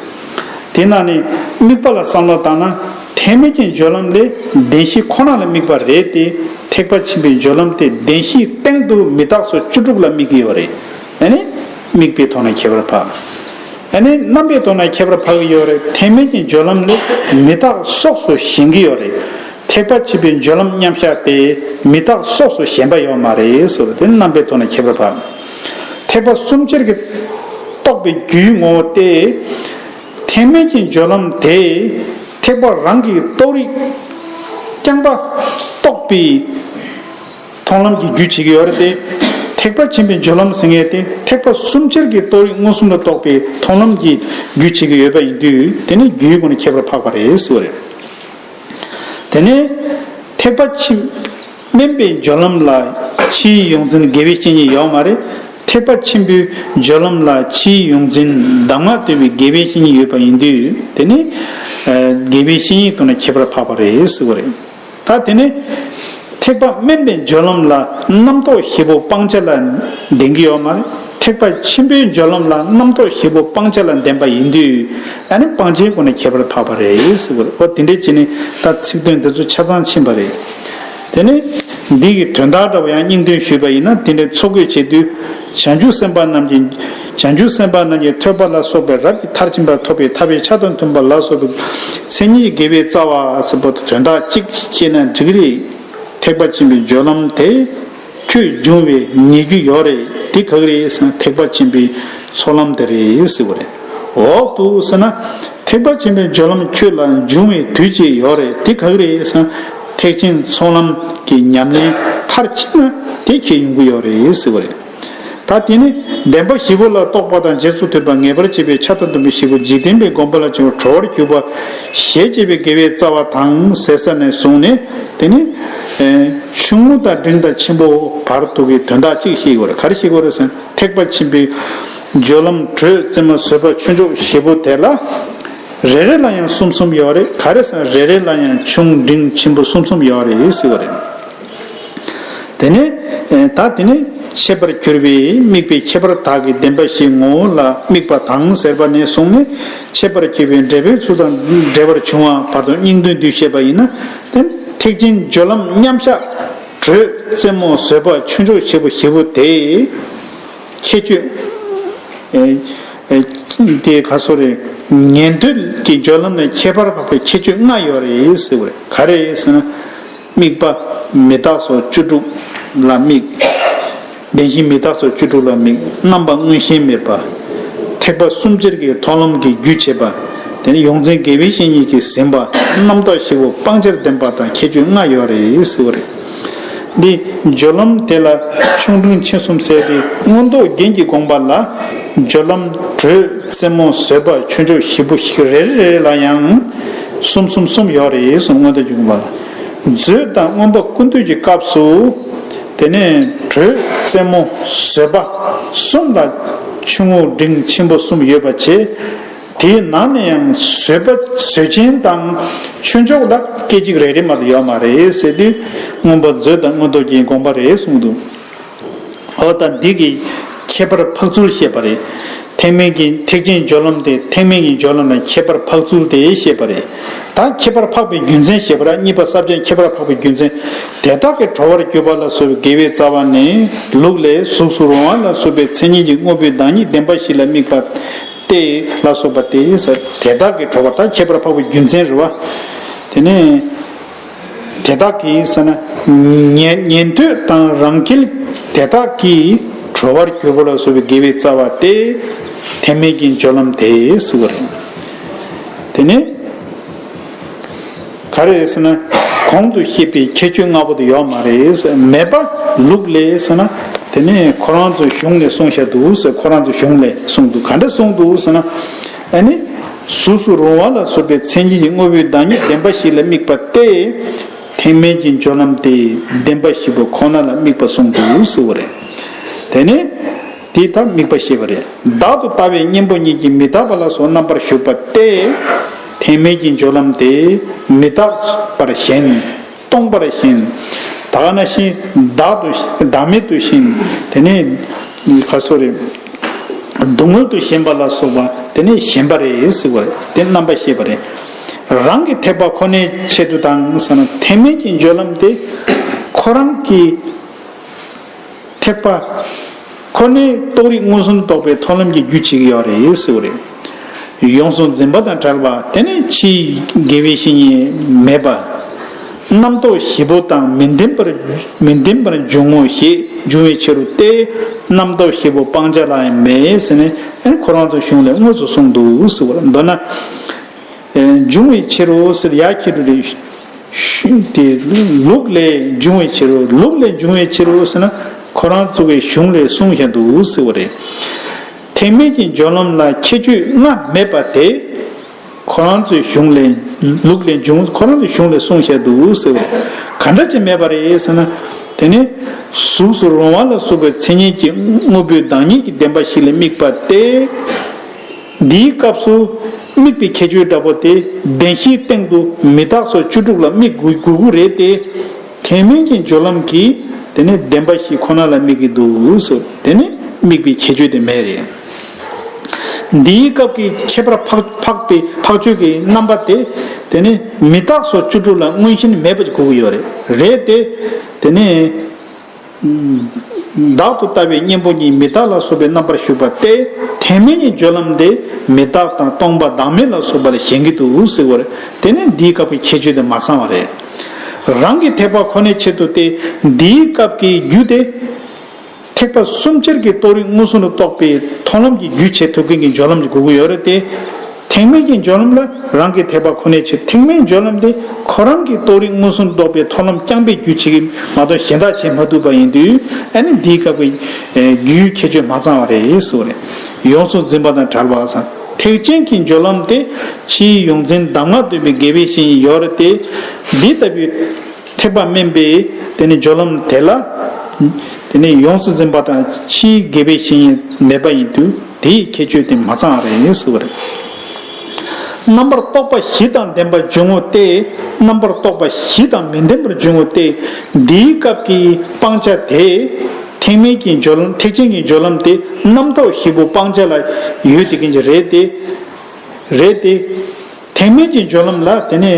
དེ་ནང་ནས་དམིགས་པ་ལ་བསམ་བློ་བཏང་ན་ཐེག་དམན་གྱི་སྦྱོར་ལམ་ལས་བདེན་བཞི་ཁོ་ན་ལ་དམིགས་པ་རེད་དེ། ཐེག་པ་ཆེན་པོའི་སྦྱོར་ལམ་དེ་བདེན་བཞིའི་སྟེང་དུ་མི་རྟག་སོགས་བཅུ་དྲུག་ལ་དམིགས་ཀྱི་ཡོད་རེད། ཨ་ནི་དམིགས་པའི་ཐོག་ནས་ཁྱད་པར་འཕགས། ཨ་ནི་རྣམ་པའི་ཐོག་ནས་ཁྱད་པར་འཕགས་ཀྱི་ཡོད་རེད། ཐེག་དམན་གྱི་སྦྱོར་ལམ་ནི་མི་རྟག་སོགས་སུ་ཞེན་གྱི་ཡོད་རེད། ཐེག་པ་ཆེན་པོའི་སྦྱོར་ལམ་མཉམ་གཞག་དེ་མི་རྟག་སོགས་སུ་ཞེན་པ་ཡོད་མ་རེད་ཟེར་བ་དེ་རྣམ་པའི་ཐོག་ནས་ཁྱད་པར་འཕགས། ཐེག་པ་གསུམ་ཆར་གྱི་རྟོགས་པའི་རྒྱུའི་ངོ་བོ་སྟེ། ཐེག་དམན་གྱི་སྦྱོར་ལམ་དེ་ཐེག་པ་རང་གི་རྟོགས་རིགས་རྐྱང་པ་རྟོགས་པའི་མཐོང་ལམ་གྱི་རྒྱུ་བྱེད་ཀྱི་ཡོད་རེད་དེ། ཐེག་པ་ཆེན་པོའི་སྦྱོར་ལམ་ཟེར་མཁན་དེ་ཐེག་པ་གསུམ་ཆར་གྱི་རྟོགས་རིགས་མངོན་སུམ་དུ་རྟོགས་པའི་མཐོང་ལམ་གྱི་རྒྱུ་བྱེད་ཀྱི་ཡོད་པ་ཡིན་དུས། དེ་ནི་རྒྱུའི་སྒོ་ནས་ཁྱད་པར་འཕགས་པ་རེད་ཟེར་བ་རེད། དེ་ནས་ཐེག་པ་ཆེན་དམན་པའི་སྦྱོར་ལམ་ལ་ཕྱིའི་ཡོངས་འཛིན་དགེ་བའི་བཤེས་གཉེན་ཡོད་མ་རེད། ཐེག་པ་ཆེན་པོའི་སྦྱོར་ལམ་ལ་ཕྱིའི་ཡོངས་འཛིན་གདམས་ངག་སྟོན་པའི་དགེ་བའི་བཤེས་གཉེན་ཡོད་པ་ཡིན་དུས། དེ་ནི་ཨ་དགེ་བའི་བཤེས་གཉེན་ཐོག་ནས་ཁྱད་པར་འཕགས་པ་རེད་ཟེར་བ་རེད། ད་དེ་ནས་ཐེག་པ་དམན་པའི་སྦྱོར་ལམ་ལ་རྣམ་རྟོག་བཞི་པོ་སྤང་བྱ་ལ་ལྡན་གྱི་ཡོད་མ་རེད། ཐེག་པ་ཆེན་པོའི་སྦྱོར་ལམ་ལ་རྣམ་རྟོག་བཞི་པོ་སྤང་བྱ་ལ་ལྡན་པ་ཡིན་དུས། ཨ་ནི་སྤང་བྱའི་སྒོ་ནས་ཁྱད་པར་འཕགས་པ་རེད་ཟེར་བ་རེད། འོ་དེ་འདྲས་བྱས་ནས་ད་ཚིག་དོན་འདི་ཚོ་ཆ་ཚང་ཕྱིན་པ་རེད། དེ་ནས་འདི་གི་དོན་དག་འདྲ་བོ་ཡང་སྙིང་དོན་ཞུས་པ་ཡིན་ན། དེ་འདྲའི་འཚོ་དགོས་བྱེད་དུས། བྱང་ཆུབ་སེམས་དཔའ་རྣམས་ཀྱི། བྱང་ཆུབ་སེམས་དཔའ་རྣམས་ཀྱི་ཐོས་པ་ལ་སོགས་པའི་རབ་ཀྱི་མཐར་ཕྱིན་པ་ཐོབ་པའི་ཐར་པའི་ཆ་དང་མཐུན་པ་ལ་སོགས་པའི་མཚན་ཉིད་དགེ་བའི་རྩ་བ་ཟེར་བ་དོན་དག་གཅིག་ཤེས་ན་འགྲིག་རེད། ཐེག་པ་ཆེན་པོའི་སྦྱོར་ལམ་དེ་ཁྱོད་འབྱུང་བའི་ཉེ་རྒྱུ་ཡོད་རེད། དེ་ག་གི་རེད་ཟེར་ན་ཐེག་པ་ཆེན་པོའི་ཚོགས་ལམ་དེ་རེད་ཟེར་བ་རེད། འོག་ཏུ་ཟེར་ན་ཐེག་པ་ཆེན་པོའི་སྦྱོར་ལམ་ཁྱོད་ལ་འབྱུང་བའི་དུས་གཅིག་ཡོད་རེད། དེ་ག་གི་རེད་ཟེར་ན་ཐེག་ཆེན་ཚོགས་ལམ་གྱི་ཉམས་ལེན་མཐར་ཕྱིན་ན་དེ་ཁྱོད་ཡོང་གི་ཡོད་རེད་ཟེར་བ་རེད། ད་དེ་ནི་བདེན་པ་བཞི་པོ་ལ་རྟོག་པ་དང་རྗེས་སུ་མཐུན་པ་ངེས་པར་བྱེད་པའི་ཆ་དང་ལྡན་པའི་བཞི་པོ་འཇིག་རྟེན་པའི་སྒོམ་པ་ལ་བྱང་བ་གྲོལ་བར་གྱུར་པ་ཞེས་བྱ་བའི་དགེ་བའི་རྩ་བ་དང་ཟེར་ས་ནས་བཟུང་ནས། དེ་ནི་ཨེ་ཆུང་ངུ་དང་འབྲིང་དང་ཆེན་པོ་བར་དུ་གི་དོན་དག་གཅིག་ཤེས་དགོས་རེད། ག་རེ་ཤེས་དགོས་རེད་ཟེར་ན། ཐེག་པ་ཆེན་པོའི་སྦྱོར་ལམ་དྲོད་རྩེ་མོ་བཟོད་པ་ཆོས་མཆོག་བཞི་པོ་དེ་ལ་རེ་རེ་ལ་ཡང་གསུམ་གསུམ་ཡོད་རེད། ག་རེ་ཟེར་ན་རེ་རེ་ལ་ཡང་ཆུང་འབྲིང་ཆེན་པོ་གསུམ་གསུམ་ཡོད་རེད་ཟེར་བ་རེད། དེ་ནས་ཨེ་ད་དེ་ནས་འཆད་པར་གྱུར་པའི་དམིགས་པའི་ཁྱད་པར་དག་གི་བདེན་པ་བཞིའི་ངོ་བོ་ལ་དམིགས་པ་དང་ཟེར་བ་ནས་བཟུང་ནས། འཆད་པར་གྱུར་པའི་འགྲེལ་པའི་ཚུལ་དང་འབྲེལ་བར་བྱུང་བ་བར་དུ་སྙིང་དོན་བསྡུས་བཤད་པ་ཡིན་ན། དེ་ཐེག་ཆེན་སྦྱོར་ལམ་མཉམ་གཞག་དྲོད་རྩེ་མོ་བཟོད་པ་ཆོས་མཆོག་བཞི་པོ་བཞི་པོ་དེ་ཁྱད་ཆོས་ཨེ་ཨེ་དེ་ག་སོ་རེད། ཉན་ཐོས་ཀྱི་སྦྱོར་ལམ་ནས་ཁྱད་པར་འཕགས་པའི་ཁྱད་ཆོས་ལྔ་ཡོད་རེད་ཟེར་བ་རེད། ག་རེ་ཟེར་ན། དམིགས་པ་མི་རྟག་སོགས་བཅུ་དྲུག་ལ་དམིགས། བདེན་བཞི་མི་རྟག་སོགས་བཅུ་དྲུག་ལ་དམིགས། རྣམ་པ་མངོན་ཞེན་མེད་པ། ཐེག་པ་གསུམ་ཆར་གྱི་མཐོང་ལམ་གྱི་རྒྱུ་བྱེད་པ། དེ་ནས་ཡོངས་འཛིན་དགེ་བའི་བཤེས་གཉེན་གྱིས་ཟིན་པ། རྣམ་རྟོག་བཞི་པོ་སྤང་བྱར་ལྡན་པ་དང་ཁྱད་ཆོས་ལྔ་ཡོད་རེད་ཟེར་བ་རེད། འདི་སྦྱོར་ལམ་དེ་ལ་ཆུང་འབྲིང་ཆེ་གསུམ་ཟེར་ཏེ། མངོན་རྟོགས་རྒྱན་གྱི་དགོངས་པ་ལ་སྦྱོར་ལམ་དྲོད་རྩེ་མོ་བཟོད་པ་ཆོས་མཆོག་བཞི་པོ་ཞིག་རེ་རེ་རེ་རེ་ལ་ཡང་གསུམ་གསུམ་གསུམ་ཡོད་རེད་གསུངས། མངོན་རྟོགས་རྒྱན་གྱི་དགོངས་པ་ལ། མཛོད་དང་མངོན་པ་ཀུན་བཏུས་ཀྱི་སྐབས་སུ། དེ་ནས་དྲོད་རྩེ་མོ་བཟོད་པ་གསུམ་ལ་ཆུང་ངུ་འབྲིང་ཆེན་པོ་གསུམ་ཡོད་པ་བྱས། དེའི་ནང་ནས་ཡང་བཟོད་པ་བཟོད་ཆེན་དང་ཆོས་མཆོག་ལ་སྐད་ཅིག་རེ་རེ་མ་གཏོགས་ཡོད་མ་རེད་ཟེར་དུས། མངོན་པ་མཛོད་དང་མངོན་རྟོགས་རྒྱན་གྱི་དགོངས་པ་རེད་གསུངས་འདུག། འོ་ད་འདི་གི་ཁྱད་པར་འཕགས་ཚུལ་བཤད་པ་རེད། ཐེག་དམན་གྱི་ཐེག་ཆེན་སྦྱོར་ལམ་དེ་ཐེག་དམན་གྱི་སྦྱོར་ལམ་ལ་ཁྱད་པར་འཕགས་ཚུལ་དེ་བཤད་པ་རེད། ད་ཁྱད་པར་འཕགས་པའི་རྒྱུ་མཚན་བཤད་པ་རེད། གཉིས་པ་ས་བཅད་ཁྱད་པར་འཕགས་པའི་རྒྱུ་མཚན། དེ་དག་གི་གྲོལ་བར་གྱུར་པ་ལ་སོགས་པའི་དགེ་བའི་རྩ་བ་ནི་ལུགས་ལས་གཟུགས་སུ་རུང་བ་ལ་སོགས་པའི་མཚན་ཉིད་ཀྱི་དངོས་པོའི་བདག་ཉིད་བདེན་པ་བཞི་ལ་དམིགས་པ་སྟེ་ལ་སོགས་པ་སྟེ། དེ་དག་གི་གྲོལ་བ། ད་ཁྱད་པར་འཕགས་པའི་རྒྱུ་མཚན་རེད་བ། དེ་ནས། དེ་དག་གིས་ཟེར་ན། ཉན་ཉན་ཐོས་དང་རང་རྒྱལ་དེ་དག་གིས་གྲོལ་བར་གྱུར་པ་ལ་སོགས་པའི་དགེ་བའི་རྩ་བ་སྟེ། ཐེག་དམན་གྱི་སྦྱོར་ལམ་དེ་ཟེར་བ་རེད། དེ་ནས། ག་རེ་ཟེར་ན། གོང་དུ་བཤད་པའི་ཁྱད་ཆོས་ལྔ་པོ་དེ་ཡོད་མ་རེད་ཟེར། མེད་པ་ལུགས་ལས་ཟེར་ན། དེ་ནས་ཁོ་རང་ཚོའི་གཞུང་ནས་གསུངས་བཞག་འདུག་ཟེར། ཁོ་རང་ཚོའི་གཞུང་ལས་གསུངས་འདུག། ག་འདྲ་གསུངས་འདུག་ཟེར་ན། ཨ་ནི། གཟུགས་སུ་རུང་བ་ལ་སོགས་པའི་མཚན་ཉིད་ཀྱི་དངོས་པོའི་བདག་ཉིད་བདེན་པ་བཞི་ལ་དམིགས་པ་སྟེ། ཐེག་དམན་གྱི་སྦྱོར་ལམ་དེ་བདེན་པ་བཞི་པོ་ཁོ་ན་ལ་དམིགས་པ་གསུངས་འདུག་ཟེར་བ་རེད། དེ་ནས་དེ་ལྟར་དམིགས་པ་བཤད་པ་རེད། བདག་ཏུ་ལྟ་བའི་གཉེན་པོ་ཉིད་ཀྱིས་མི་རྟག་པ་ལ་སོགས་རྣམ་པར་ཞུགས་པ་སྟེ། ཐེག་དམན་གྱི་སྦྱོར་ལམ་དེ་མི་རྟག་པར་ཞེན། སྟོང་པར་ཞེན། ད་ག་ནང་བཞིན་བདག་ཏུ་བདག་མེད་དུ་ཞེན། དེ་ནས་ག་སོ་རེད། སྡུག་བསྔལ་དུ་ཞེན་པ་ལ་སོགས་པ་དེ་ནི་ཞེན་པ་རེད་ཟེར་བ་རེད། དེ་རྣམ་པ་ཤེས་པ་རེད། རང་གི་ཐེག་པ་ཁོ་ནའི་ཆེད་དུ་དང་ཟེར་ན། ཐེག་དམན་གྱི་སྦྱོར་ལམ་དེ་ཁོ། ཁོ་རང་གི་ཐེག་པ་ཁོ་ནས་རྟོགས་རིགས་མངོན་སུམ་རྟོགས་པའི་མཐོང་ལམ་གྱི་རྒྱུ་བྱེད་ཀྱི་ཡོད་རེད་ཟེར་བ་རེད། ཡོངས་སུ་འཛིན་པ་དང་བྲལ་བ་དེ་ནི་ཕྱིའི་དགེ་བའི་བཤེས་གཉེན་མེད་པ། རྣམ་རྟོག་བཞི་པོ་དང་མི་ལྡན་པར་མི་ལྡན་པར་འབྱུང་ངོ་ཞེས་འབྱུང་བའི་ཕྱིར་རོ་སྟེ། རྣམ་རྟོག་བཞི་པོ་སྤང་བྱ་ལ་ཡང་མེད་ཟེར་ནས་ཁོ་རང་ཚོའི་གཞུང་ལས་དངོས་སུ་གསུངས་འདུག་ཟེར་བ་རེད། མདོར་ན། འབྱུང་བའི་ཕྱིར་རོ་ཟེར་ཡ་ཁྱེད་རུ་རེ། དེ་ལུགས་ལས་འབྱུང་བའི་ཕྱིར་རོ། ལུགས་ལས་འབྱུང་བའི་ཕྱིར་རོ་ཟེར་ན་ཁོ་རང་ཚོ་གི་གཞུང་ལས་གསུངས་བཞག་འདུག་ཟེར་བ་རེད། ཐེག་དམན་གྱི་སྦྱོར་ལམ་ལ་ཁྱད་ཆོས་ལྔ་མེད་པ་དེ། ཁོ་རང་ཚོའི་གཞུང་ལས་ལུགས་ལས་འབྱུང་ཁོ་རང་ཚོའི་གཞུང་ལས་གསུངས་བཞག་འདུག་ཟེར་བ་རེད། ག་འདྲ་ཅིག་མེད་པ་རེད་ཟེར་ན། དེ་ནི་གཟུགས་སུ་རུང་བ་ལ་སོགས་པའི་མཚན་ཉིད་ཀྱི་དངོས་པོའི་བདག་ཉིད་ཀྱི་བདེན་པ་བཞི་ལ་དམིགས་པ་སྟེ། འདིའི་སྐབས་སུ་དམིགས་པའི་ཁྱད་ཆོས་འདྲ་པོ་དེ་བདེན་བཞིའི་སྟེང་དུ་མི་རྟག་སོགས་བཅུ་དྲུག་ལ་དམིགས་དགོས་དགོས་ཀྱི་རེད་དེ། ཐེག་དམན་གྱི་སྦྱོར་ལམ་གྱིས་དེ་ནི་བདེན་པ་བཞི་ཁོ་ན་ལ་དམིགས་ཀྱི་འདུག་ཟེར། དེ་ནི་དམིགས་པའི་ཁྱད་ཆོས་དེ་མེད་རེད། འདིའི་སྐབས་ཀྱི་ཁྱད་པར་འཕགས་འཕགས་པའི་འཕགས་ཆོས་ཀྱི་རྣམ་པ་དེ་དེ་ནི་མི་རྟག་སོགས་བཅུ་དྲུག་ལ་མངོན་ཞེན་མེད་པ་ཅིག་དགོས་ཀྱི་ཡོད་རེད། རེད་དེ། དེ་ནི། བདག་ཏུ་ལྟ་བའི་གཉེན་པོ་ཉིད་མི་རྟག་ལ་སོགས་པའི་རྣམ་པར་ཞུགས་པ་སྟེ། ཐེག་དམན་གྱི་སྦྱོར་ལམ་དེ་མི་རྟག་དང་སྟོང་པ་བདག་མེད་ལ་སོགས་པ་ལ་ཞེན་གྱི་འདུག་ཟེར་བ་རེད། དེ་ནི་འདིའི་སྐབས་ཀྱི་ཁྱད་ཆོས་དེ་མ་ཚང་བ་རེད། རང་གི་ཐེག་པ་ཁོ་ནའི་ཆེད་དུ་སྟེ། འདིའི་སྐབས་ཀྱི་རྒྱུ་དེ། ཐེག་པ་གསུམ་ཆར་གྱི་རྟོགས་རིགས་མངོན་སུམ་དུ་རྟོགས་པའི་མཐོང་ལམ་གྱི་རྒྱུ་བྱེད་ཐུབ་མཁན་གྱི་སྦྱོར་ལམ་གྱི་དགོས་ཀྱི་ཡོད་རེད་དེ། ཐེག་དམན་གྱི་སྦྱོར་ལམ་ལ་རང་གི་ཐེག་པ་ཁོ་ནའི་ཆེད། ཐེག་དམན་སྦྱོར་ལམ་དེ་ཁོ་རང་གི་རྟོགས་རིགས་མངོན་སུམ་རྟོགས་པའི་མཐོང་ལམ་རྐྱང་པའི་རྒྱུ་བྱེད་ཀྱི་མ་གཏོགས་གཞན་དག་བྱེད་མ་ཐུབ་པ་ཡིན་དུས། ཨ་ནི་འདིའི་སྐབས་ཀྱི་རྒྱུའི་ཁྱད་ཆོས་མ་ཚང་བ་རེད་ཟེར་བ་རེད། ཡོངས་སུ་འཛིན་པ་དང་བྲལ་བ་ཟེར། ཐེག་ཆེན་གྱི་སྦྱོར་ལམ་དེ་ཕྱིའི་ཡོངས་འཛིན་གདམས་ངག་འདོན་པའི་དགེ་བའི་བཤེས་གཉེན་ཡོད་རེད་དེ། འདི་ལྟ་བུའི་ཐེག་པ་དམན་པའི་དེ་ནི་སྦྱོར་ལམ་དེ་ལ། དེ་ནི་ཡོངས་སུ་འཛིན་པ་དང་ཕྱིའི་དགེ་བའི་བཤེས་གཉེན་མེད་པ་ཡིན་དུས་དེའི་ཁྱད་ཆོས་དེ་མ་ཚང་བ་རེད་ཟེར་བ་རེད། རྣམ་པར་རྟོག་པ་བཞི་དང་ལྡན་པར་འབྱུང་ངོ་སྟེ། རྣམ་པར་རྟོག་པ་བཞི་དང་མི་ལྡན་པར་འབྱུང་ངོ་སྟེ། འདིའི་སྐབས་ཀྱི་སྤང་བྱ་དེ། ཐེག་དམན་གྱི་སྦྱོར་ཐེག་ཆེན་གྱི་སྦྱོར་ལམ་དེ་རྣམ་རྟོག་བཞི་པོ་སྤང་བྱ་ལ་ཡོད་དེ་ཀྱི་རེད་དེ། རེད་དེ། ཐེག་དམན་གྱི་སྦྱོར་ལམ་ལ་དེ་ནས་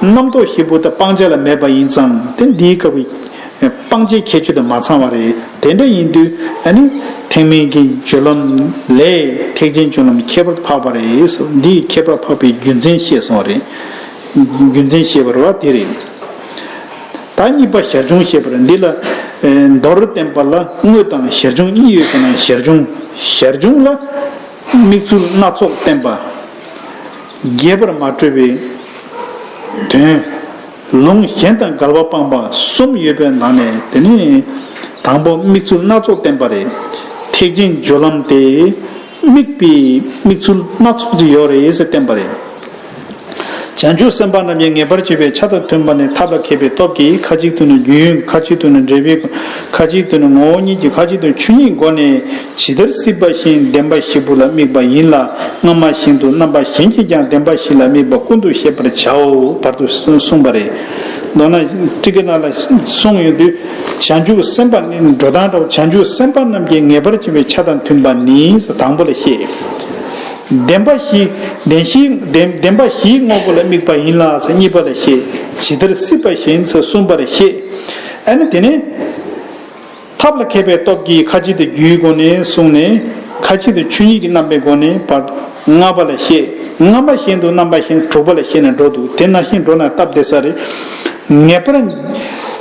རྣམ་རྟོག་ཞིབ་པོ་དང་སྤང་བྱ་ལ་མེད་པ་ཡིན་ཙང་དེ་འདིའི་སྐབས་ཀྱི་སྤང་བྱའི་ཁྱད་ཆོས་དང་མ་ཚང་བ་རེད། དེ་འདྲ་ཡིན་དུས་ཨ་ནི་ཐེག་དམན་གྱི་སྦྱོར་ལམ་ལས་ཐེག་ཆེན་སྦྱོར་ལམ་ཁྱད་པར་འཕགས་པ་རེད། འདིའི་ཁྱད་པར་འཕགས་པའི་རྒྱུ་མཚན་བཤད་སོང་བ་རེད། རྒྱུ་མཚན་བཤད་པ་རེད་བ་དེ་རེད། ད་གཉིས་པ་ཞར་བྱུང་བཤད་པ་རེད། འདི་ལ་མདོར་བསྟན་པ་ལ་དངོས་དང་ཞར་བྱུང་གཉིས་ཡོད་པ་ན་ཞར་བྱུང་ཞར་བྱུང་ལ། དམིགས་ཚུལ་སྣ་ཚོགས་བསྟན་པ། རྒྱས་པར་མ་སྤྲོས་པའི་དོན། ལུང་གཞན་དང་འགལ་བ་སྤངས་པ་གསུམ་ཡོད་པའི་ནང་ནས་དེ་ནི་དང་པོ་དམིགས་ཚུལ་སྣ་ཚོགས་བསྟན་པ་རེད། ཐེག་ཆེན་སྦྱོར་ལམ་དེ་དམིགས་པའི་དམིགས་ཚུལ་སྣ་ཚོགས་ཅིག་ཡོད་རེད་ཟེར་བསྟན་པ་རེད། བྱང་ཆུབ་སེམས་དཔའ་རྣམས་ཀྱིས་ངེས་པར་བྱེད་པའི་ཆ་དང་མཐུན་པ་ནི་ཐབས་ལ་མཁས་པའི་སྟོབས་ཀྱིས་ཁ་ཅིག་ཏུ་ནི་རྒྱུའི་ཁ་ཅིག་ཏུ་ནི་འབྲས་བུའི་ཁ་ཅིག་ཏུ་ནི་ངོ་བོ་ཉིད་ཀྱི་ཁ་ཅིག་ཏུ་ཆོས་ཉིད་སྒོ་ནས། ཇི་ལྟར་སྲིད་པ་བཞིན་བདེན་པ་བཞི་པོ་ལ་དམིགས་པ་ཡིན་ལ། སྔ་མ་བཞིན་དུ་རྣམ་པ་གཞན་གྱིས་ཀྱང་བདེན་པ་བཞི་ལ་དམིགས་པ་ཀུན་ཏུ་ཤེས་པར་བྱའོ། བར་དུ་གསུངས་པ་རེད། མདོར་ན་ཊཱི་ཀའི་ནང་ལ་གསུངས་ཡོང་དུས། བྱང་ཆུབ་སེམས་དཔའ་ནི་འགྲོ་སྟངས་འདྲ་བོ། བྱང་ཆུབ་སེམས་དཔའ་རྣམས་ཀྱིས་ངེས་པར་བྱེད་པའི་ཆ་དང་མཐུན་པ་ནི་དང་པོ་ལ་བཤད། བདེན་པ་བཞི། བདེན་བཞི་བདེན་བདེན་པ་བཞིའི་དངོས་པོ་ལ་དམིགས་པ་ཡིན་ལ་ཟེར་གཉིས་པ་ལ་བཤད། ཇི་ལྟར་སྲིད་པ་བཞིན་ཟེར་གསུམ་པ་ལ་བཤད། ཨ་ནི་དེ་ནས། ཐབས་ལ་མཁས་པའི་སྟོབས་ཀྱིས་ཁ་ཅིག་ཏུ་རྒྱུའི་སྒོ་ནས་གསུངས་ནས། ཁ་ཅིག་ཏུ་ཆོས་ཉིད་ཀྱི་རྣམ་པའི་སྒོ་ནས་བར་ལྔ་པ་ལ་བཤད། སྔ་མ་བཞིན་དུ་རྣམ་པ་གཞན་དྲུག་པ་ལ་བཤད་ནས་འགྲོ་འདུག་དེ་ནང་བཞིན་འགྲོ་ན་སྟབས་བདེ་ས་རེད། ངེས་པར་བྱང་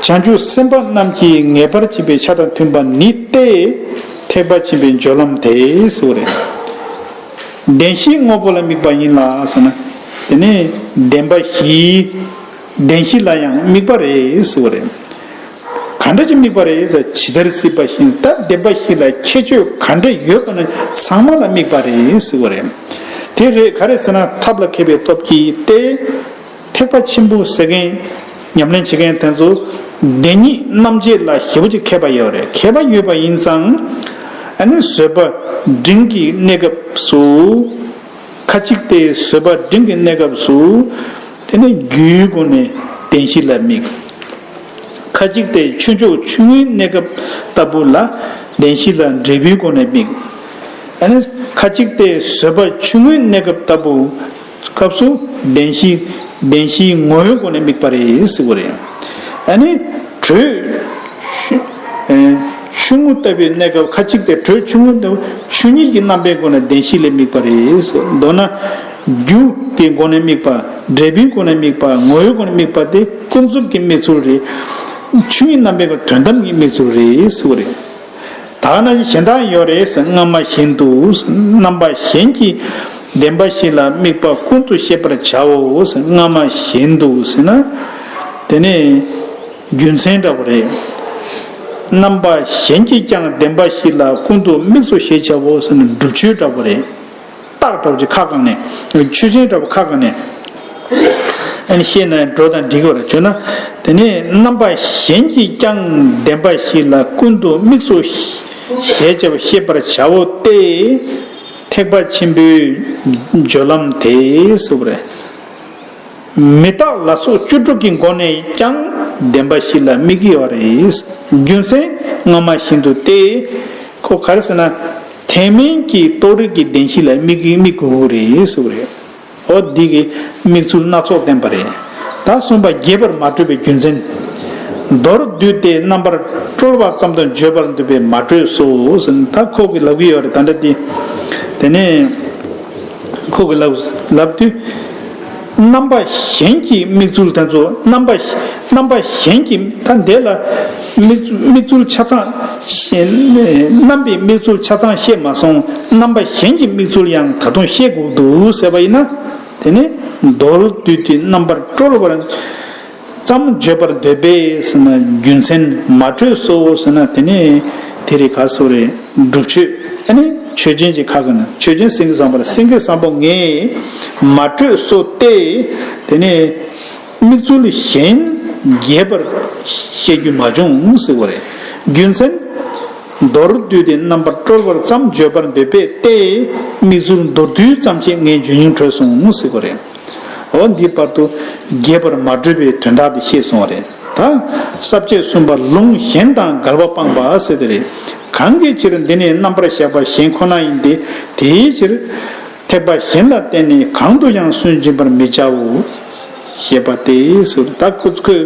ཆུབ་སེམས་དཔའ་རྣམས་ཀྱིས་ངེས་པར་བྱེད་པའི་ཆ་དང་མཐུན་པ་ནི་སྟེ། ཐེག་པ་ཆེན་པོའི་སྦྱོར་ལམ་དེ་ཟེར་བ་རེད། བདེན་བཞིའི་དངོས་པོ་ལ་དམིགས་པ་ཡིན་ལ་ཟེར་ན། དེ་ནས་བདེན་པ་བཞིའི་བདེན་བཞི་ལ་ཡང་དམིགས་པ་རེད་ཟེར་བ་རེད། ག་འདྲ་ཅིག་དམིགས་པ་རེད་ཟེར། ཇི་ལྟར་སྲིད་པ་བཞིན། ད་བདེན་པ་བཞི་ལ་ཁྱད་ཆོས་ག་འདྲ་ཡོད་པ་ནི་ཚང་མ་ལ་དམིགས་པ་རེད་ཟེར་བ་རེད། དེ་རེད། ག་རེ་ཟེར་ན་ཐབས་ལ་མཁས་པའི་སྟོབས་ཀྱིས་ཏེ། ཐེག་པ་ཆེན་པོ་ཟེར་མཁན་ཉམས་ལེན་བྱེད་མཁན་དེ་ཚོ་བདེན་གཉིས་རྣམ་འབྱེད་ལ་ཞེ་པོ་ཅིག་མཁས་པ་ཡོད་རེད། མཁས་པ་ཡོད་པ་ཡིན་ཙང་། ཨ་ནི་བཟོད་པ་འབྲིང་གི་གནས་སྐབས་སུ། ཁ་ཅིག་སྟེ་བཟོད་པ་འབྲིང་གི་གནས་སྐབས་སུ། དེ་ནས་རྒྱུའི་སྒོ་ནས་བདེན་བཞི་ལ་དམིགས། ཁ་ཅིག་སྟེ་ཆོས་མཆོག་ཆུང་ངུའི་གནས་སྐབས་ལྟ་བུ་ལ་བདེན་བཞི་ལ་འབྲས་བུའི་སྒོ་ནས་དམིགས། ཨ་ནི་ཁ་ཅིག་སྟེ་བཟོད་པ་ཆུང་ངུའི་གནས་སྐབས་ལྟ་བུ་སྐབས་སུ་བདེན་བཞི་བདེན་བཞིའི་ངོ་བོའི་སྒོ་ནས་དམིགས་པ་རེད་ཟེར་བ་རེད། ཨ་ནི་དྲོད་ ཆུང་ངུ་ལྟ་བུའི་གནས་སྐབས་ཁ་ཅིག་སྟེ། དྲོད་ཆུང་ངུ་ལྟ་བུ་ཆོས་ཉིད་ཀྱི་རྣམ་པའི་སྒོ་ནས་བདེན་བཞི་ལས་དམིགས་པ་རེད། མདོར་ན། རྒྱུ་གི་སྒོ་ནས་དམིགས་པ། འབྲས་བུའི་སྒོ་ནས་དམིགས་པ། ངོ་བོའི་སྒོ་ནས་དམིགས་པ་དེ་ཀུན་རྫོབ་ཀྱི་དམིགས་ཚུལ་རེད། ཆོས་ཉིད་རྣམ་པའི་སྒོ་ནས་དོན་དམ་གྱི་དམིགས་ཚུལ་རེད་ཟེར་བ་རེད། ད་ནི་གཞན་དག་ཡོད་རེད་ཟེར། སྔ་མ་བཞིན་དུ་ཟེར། རྣམ་པ་གཞན་གྱི་བདེན་པ་བཞི་ལ་དམིགས་པ་ཀུན་ཏུ་ཤེས་པར་བྱའོ་ཟེར། སྔ་མ་བཞིན་དུ་ཟེར་ན། དེ་ནི་རྒྱུ་མཚན་འདྲ་བོ་རེད། རྣམ་པ་གཞན་གྱིས་ཀྱང་བདེན་པ་བཞི་ལ་ཀུན་ཏུ་དམིགས་སོ་ཞེས་བྱའོ་ཟེར་ན། སྒྲུབ་ཆོས་འདྲ་བོ་རེད། རྟགས་འདྲ་བོ་ཅིག་ཁ་བསྐངས་ནས། ཆོས་ཅན་འདྲ་བོ་ཁ་བསྐངས་ནས། ཨ་ནི་བཤད་ན་འགྲོ་དང་འགྲིག་གི་རེད། བྱས་ན། དེ་ནི་རྣམ་པ་གཞན་གྱིས་ཀྱང་བདེན་པ་བཞི་ལ་ཀུན་ཏུ་དམིགས་སོ་ཞེས་བྱ་བ་ཤེས་པར་བྱའོ་སྟེ། ཐེག་པ་ཆེན་པོའི་སྦྱོར་ལམ་དེ་ཟེར་བ་རེད། མི་རྟག་ལ་སོགས་བཅུ་དྲུག་གི་སྒོ་ནས་ཀྱང་བདེན་པ་བཞི་ལ་དམིགས་ཀྱི་ཡོད་རེད། རྒྱུ་མཚན་སྔ་མ་བཞིན་དུ་སྟེ། ཁོ་ག་རེ་ཟེར་ན། ཐེག་དམན་གྱི་རྟོགས་རིགས་ཀྱི་བདེན་བཞི་ལ་དམིགས་ཀྱི་དམིགས་དགོས་ཀྱི་རེད་ཟེར་བ་རེད། འོ་འདི་གི་དམིགས་ཚུལ་སྣ་ཚོགས་བསྟན་པ་རེད། ད་གསུམ་པ་རྒྱས་པར་མ་སྤྲོས་པའི་རྒྱུ་མཚན། མདོར་བསྡུས་ཏེ་རྣམ་པར་གྲོལ་བ་ཙམ་དུ་བརྗོད་པར་འདོད་པས་མ་སྤྲོས་སོ་ཟེར། ད་ཁོ་གིས་ལབ་ཀྱི་ཡོད་རེད། ད་འདྲ་དེ། དེ་ནས་ཁོ་གིས་ལབ་ལབ་དུས། རྣམ་པ་གཞན་གྱི་དམིགས་ཚུལ་དེ་ཚོ། རྣམ་པ་རྣམ་པ་གཞན་གྱི། ད་འདི་ལ་དམིགས་དམིགས་ཚུལ་ཆ་ཚང་། རྣམ་པའི་དམིགས་ཚུལ་ཆ་ཚང་བཤད་མ་སོང་། རྣམ་པ་གཞན་གྱི་དམིགས་ཚུལ་ཡང་ད་དུང་བཤད་དགོས་འདུག་ཟེར་བ་ཡིན་ན། དེ་ནི་མདོར་བསྡུས་ཏེ་རྣམ་པར་གྲོལ་བ་ཙམ་བརྗོད་པར་འདོད་པས་ཟེར་ན། རྒྱུ་མཚན་མ་སྤྲོས་སོ་ཟེར་ན། དེ་ནི་དེ་རེད། ག་སོ་རེད། སྒྲུབ་ཆོས། ཨ་ནི་ཆོས་ཅན་གྱི་ཁ་གི་ན། ཆོས་ཅན་སེང་གེ་བཟང་པོ་ལ། སེང་གེ་བཟང་པོ་ངས་མ་སྤྲོས་སོ་སྟེ། དེ་ནི་དམིགས་ཚུལ་གཞན་རྒྱས་པར་བཤད་རྒྱུ་མ་བྱུང་ཟེར་བ་རེད། རྒྱུ་མཚན། མདོར་བསྡུས་ཏེ་རྣམ་པར་གྲོལ་བ་ཙམ་བརྗོད་པར་འདོད་པས་ཏེ། དམིགས་ཚུལ་མདོར་བསྡུས་ཙམ་ཞིག་ངས་བརྗོད་སྙིང་བྲོས་སོང་ཟེར་བ་རེད། འོ་འདི་བར་དུ་རྒྱས་པར་མ་སྤྲོས་པའི་དོན་དག་དེ་བཤད་སོང་བ་རེད། ད་ས་བཅད་གསུམ་པ། ལུང་གཞན་དང་འགལ་བ་སྤངས་པ་ཟེར་དེ་རེད། གང་གི་ཕྱིར་འདི་ནི་རྣམ་པར་གཞག་པ་གཞན་ཁོ་ན་ཡིན་ཏེ། དེའི་ཕྱིར་ཐེག་པ་གཞན་ལ་བརྟེན་ནས་གང་དུ་ཡང་སུན་འབྱིན་པར་མི་བྱའོ་ཞེས་པ་སྟེ་ཟེར། ད་ཁོ་ཁོས་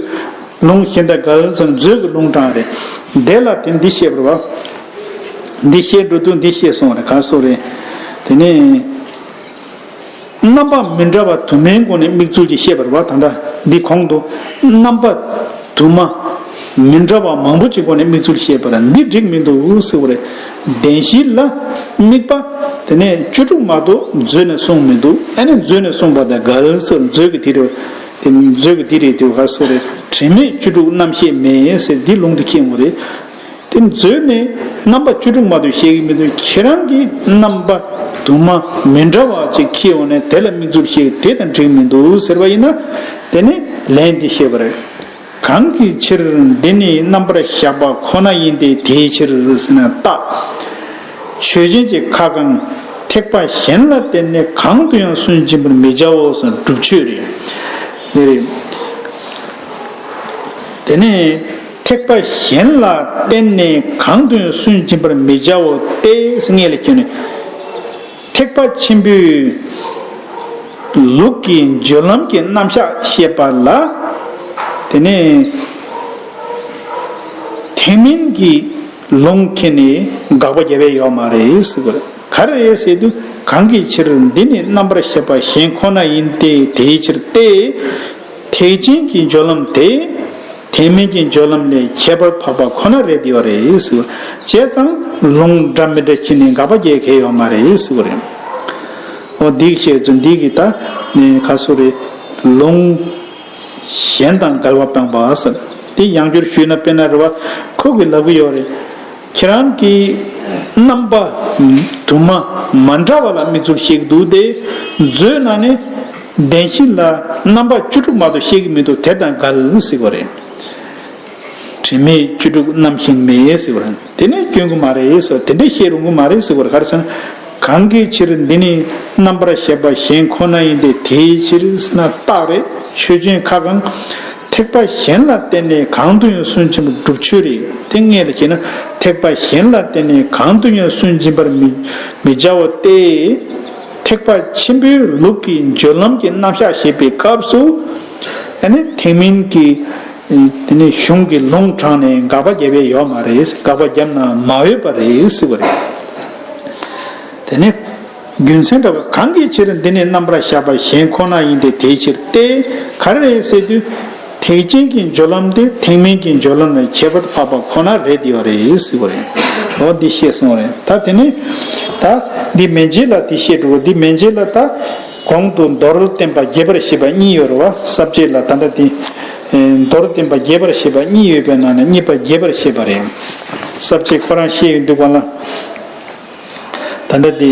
ལུང་གཞན་དང་འགལ་ཟེར་མཛོད་ཀྱི་ལུང་དྲངས་རེད། དེ་ལ་དེ་འདི་བཤད་པར་བ། འདི་བཤད་འགྲོ་དུས་འདི་བཤད་སོང་བ་རེད། ག་སོ་རེད། དེ་ནས། རྣམ་པ་མི་འདྲ་བ་དུ་མའི་སྒོ་ནས་དམིགས་ཚུལ་གྱིས་བཤད་པར་བ། ད་ལྟ་འདི་གོང་དུ་རྣམ་པ་དུ་མ་མི་འདྲ་བ་མང་པོ་ཅིག་སྒོ་ནས་དམིགས་ཚུལ་བཤད་པར་འདི་འགྲིག་མི་འདུག་ཟེར་བ་རེད། བདེན་བཞི་ལ་དམིགས་པ་དེ་ནས་བཅུ་དྲུག་མ་གཏོགས་མཛོད་ནས་གསུངས་མི་འདུག་ཨ་ནི་མཛོད་ནས་གསུངས་པ་དང་འགལ་ཟེར། མཛོད་ཀྱི་དེ་རེད། དེ་མཛོད་ཀྱི་དེ་རེད། དེ་ག་སོ་རེད། དྲི་མེད་བཅུ་དྲུག་རྣམ་བཤད་མེད་ཟེར་འདི་ལུང་དུ་འཁྱེར་ཡོང་བ་རེད། དེ་མཛོད་ནས་རྣམ་པ་བཅུ་དྲུག་མ་གཏོགས་བཤད་ཀྱི་མི་འདུག་ཁྱེད་རང་གིས་རྣམ་པ་དུ་མ་མི་འདྲ་བ་ཅིག་འཁྱེར་ཡོང་ནས་དེ་ལ་དམིགས་ཚུལ་བཤད་དེ་དང་འགྲིག་མི་འདུག་ཟེར་བ་ཡིན་ན། དེ་ནི་ལན་འདི་བཤད་པ་རེད། གང་གི་ཕྱིར་འདི་ནི་རྣམ་པར་གཞག་པ་ཁོ་ན་ཡིན་ཏེ། དེའི་ཕྱིར་ཟེར་ན་རྟགས། ཆོས་ཅན་གྱི་ཁ་གང་། ཐེག་པ་གཞན་ལ་བརྟེན་ནས་གང་དུ་ཡང་སུན་འབྱིན་པར་མི་བྱའོ་ཟེར་ན་སྒྲུབ་ཆོས་རེད། འདི་རེད། དེ་ནས་ཐེག་པ་གཞན་ལ་བརྟེན་ནས་གང་དུ་ཡང་སུན་འབྱིན་པར་མི་བྱའོ་སྟེ་སྔས་ལ་བྱས་ནས། ཐེག་པ་ཆེན་པོའི་ལུགས་ཀྱི་སྦྱོར་ལམ་གྱི་རྣམ་གཞག་བཤད་པ་ལ། དེ་ནས་ཐེག་དམན་གྱི་ལུང་ཁྱེར་ནས་དགག་པ་རྒྱབ་ཡས་ཡོད་མ་རེད་ཟེར་བ་རེད། ག་རེ་རེད་ཟེར་དུས། གང་གི་ཕྱིར་འདི་ནི་རྣམ་པར་གཞག་པ་གཞན་ཁོ་ན་ཡིན་ཏེ། དེའི་ཕྱིར་ཏེ། ཐེག་ཆེན་གྱི་སྦྱོར་ལམ་དེ་ཐེག་དམན་གྱི་སྦྱོར་ལམ་ལས་ཁྱད་པར་འཕགས་པ་ཁོ་ན་རེད་ཡོད་རེད་ཟེར་བ། བྱས་ཙང་ལུང་འདྲ་མི་འདྲ་ཁྱེར་ནས་དགག་པ་རྒྱག་གི་ཡོད་མ་རེད་ཟེར་བ་རེད། འོ་འདི་བཤད་ཚུལ་འདི་གི་ད་ནི་ག་སོ་རེད། ལུང་གཞན་དང་འགལ་བ་སྤངས་པ་ཟེར། དེ་ཡང་བསྐྱར་ཞུས་ན། དཔེར་ན་རེད་བ། ཁོ་གིས་ལབ་ཀྱི་ཡོད་རེད། ཁྱེད་རང་གིས་རྣམ་པ་དུ་མ་མ་འདྲ་བ་ལ་དམིགས་ཚུལ་བཤད་ཀྱི་འདུག་དེ་མཛོད་ནང་ནས་བདེན་བཞི་ལ་རྣམ་པ་བཅུ་དྲུག་མ་གཏོགས་བཤད་ཀྱི་མི་འདུག་དེ་དང་འགལ་ཟེར་བ་རེད། དྲི་མེད་བཅུ་དྲུག་རྣམ་བཤད་མེད་ཟེར་བ་རེད། དེ་ནི་སྐྱོན་གྱི་མ་རེད་ཟེར། དེ་འདྲ་བཤད་རུང་གི་མ་རེད་ཟེར་བ་རེད། ག་རེ་ཟེར་ན། གང་གི་ཕྱིར་འདི་ནི་རྣམ་པར་གཞག་པ་གཞན་ཁོ་ན་ཡིན་ཏེ། དེའི་ཕྱིར་ཟེར་ན་རྟགས་རེད། ཆོས་ཅན་ཁ་གང་། ཐེག་པ་གཞན་ལ་བརྟེན་ནས་གང་དུ་ཡང་སུན་འབྱིན་པ་སྒྲུབ་ཆོས་རེད། དེ་སྔས་ལ་བྱས་ན། ཐེག་པ་གཞན་ལ་བརྟེན་ནས་གང་དུ་ཡང་སུན་འབྱིན་པར་མི་མི་བྱའོ་སྟེ། ཐེག་པ་ཆེན་པོའི་ལུགས་ཀྱི་སྦྱོར་ལམ་གྱི་རྣམ་གཞག་བཤད་པའི་སྐབས་སུ། ཨ་ནི་ཐེག་དམན་གྱི་ དེ་ནས་གཞུང་གི་ལུང་དྲངས་ནས་དགག་པ་བརྒྱབ་པས་ཡོད་མ་རེད། དགག་པ་བརྒྱབ་ན་མ་འོས་པ་རེད་ཟེར་བ་རེད། དེ་ནས་རྒྱུ་མཚན་འདྲ་བ་གང་གི་ཕྱིར་འདི་ནི་རྣམ་པར་གཞག་པ་གཞན་ཁོ་ན་ཡིན་ཏེ། དེའི་ཕྱིར་ཏེ། ག་རེ་རེད་ཟེར་དུས། ཐེག་ཆེན་གྱི་སྦྱོར་ལམ་དེ་ཐེག་དམན་གྱི་སྦྱོར་ལམ་ལས་ཁྱད་པར་དུ་འཕགས་པ་ཁོ་ན་རེད་ཡོད་རེད་ཟེར་བ་རེད། འོ་འདི་བཤད་སོང་རེད། ད་དེ་ནས་ད་འདི་མན་ཆད་ལ་དེ་བཤད་འགྲོ། འདི་མན་ཆད་ལ་ད་གོང་དུ་མདོར་བསྟན་པ་རྒྱས་པར་བཤད་པ་གཉིས་ཡོད་རེད་བ། ས་བཅད་ལ་ད་ལྟ་དེ་མདོར་བསྟན་པ་རྒྱས་པར་བཤད་པ་གཉིས་ཡོད་པའི་ནང་ནས་གཉིས་པ་རྒྱས་པར་བཤད་པ་རེད། ས་བཅད་ཁོ་རང་བཤད་ཡོང་དུས་གོང་ལ་ད་ལྟ་དེ།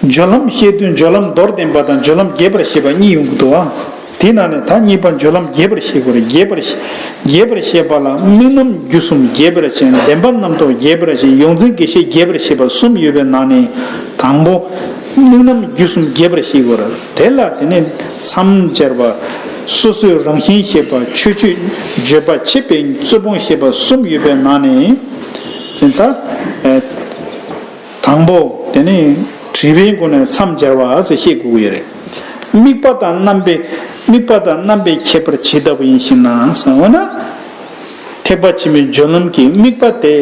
སྦྱོར་ལམ་བཤད་དུས་སྦྱོར་ལམ་མདོར་བསྟན་པ་དང་སྦྱོར་ལམ་རྒྱས་པར་བཤད་པ་གཉིས་ཡོང་གི་འདུག་ཨ། དེའི་ནང་ནས་ད་གཉིས་པ་སྦྱོར་ལམ་རྒྱས་པར་བཤད་དགོས་རེད། རྒྱས་པར་བཤད་རྒྱས་པར་བཤད་པ་ལ་དམིགས་རྣམ་རྒྱུ་གསུམ་རྒྱས་པར་བྱས། བདེན་པ་རྣམ་རྟོག་རྒྱས་པར་བྱས། ཡོངས་འཛིན་དགེ་བཤེས་རྒྱས་པར་བཤད་པ་གསུམ་ཡོད་པའི་ནང་ནས་དང་པོ་དམིགས་རྣམ་རྒྱུ་གསུམ་རྒྱས་པར་བཤད་དགོས་རེད། དེ་ལ་དེ་ནས་མཚམས་སྦྱར་བ། སོ་སོའི་རང་བཞིན་བཤད་པ། ཆོས་སྤྱོད་བརྗོད་པ། འཆད་པའི་རྩོད་སྤོང་བཤད་པ་གསུམ་ཡོད་པའི་ནང་ནས་དེ་ད། དང་པོ་དེ་ནི་དྲི་བའི་སྒོ་ནས་མཚམས་སྦྱར་བ་ཟེར་བཤད་དགོས་ཀྱི་ཡོད་རེད། དམིགས་པ་དང་རྣམ་པའི་དམིགས་པ་དང་རྣམ་པའི་ཁྱད་པར་ཇི་ལྟ་བུ་ཡིན་ཞེ་ན་ཟེར་བ་ན། ཐེག་པ་ཆེན་པོའི་སྦྱོར་ལམ་གྱི་དམིགས་པ་དེ་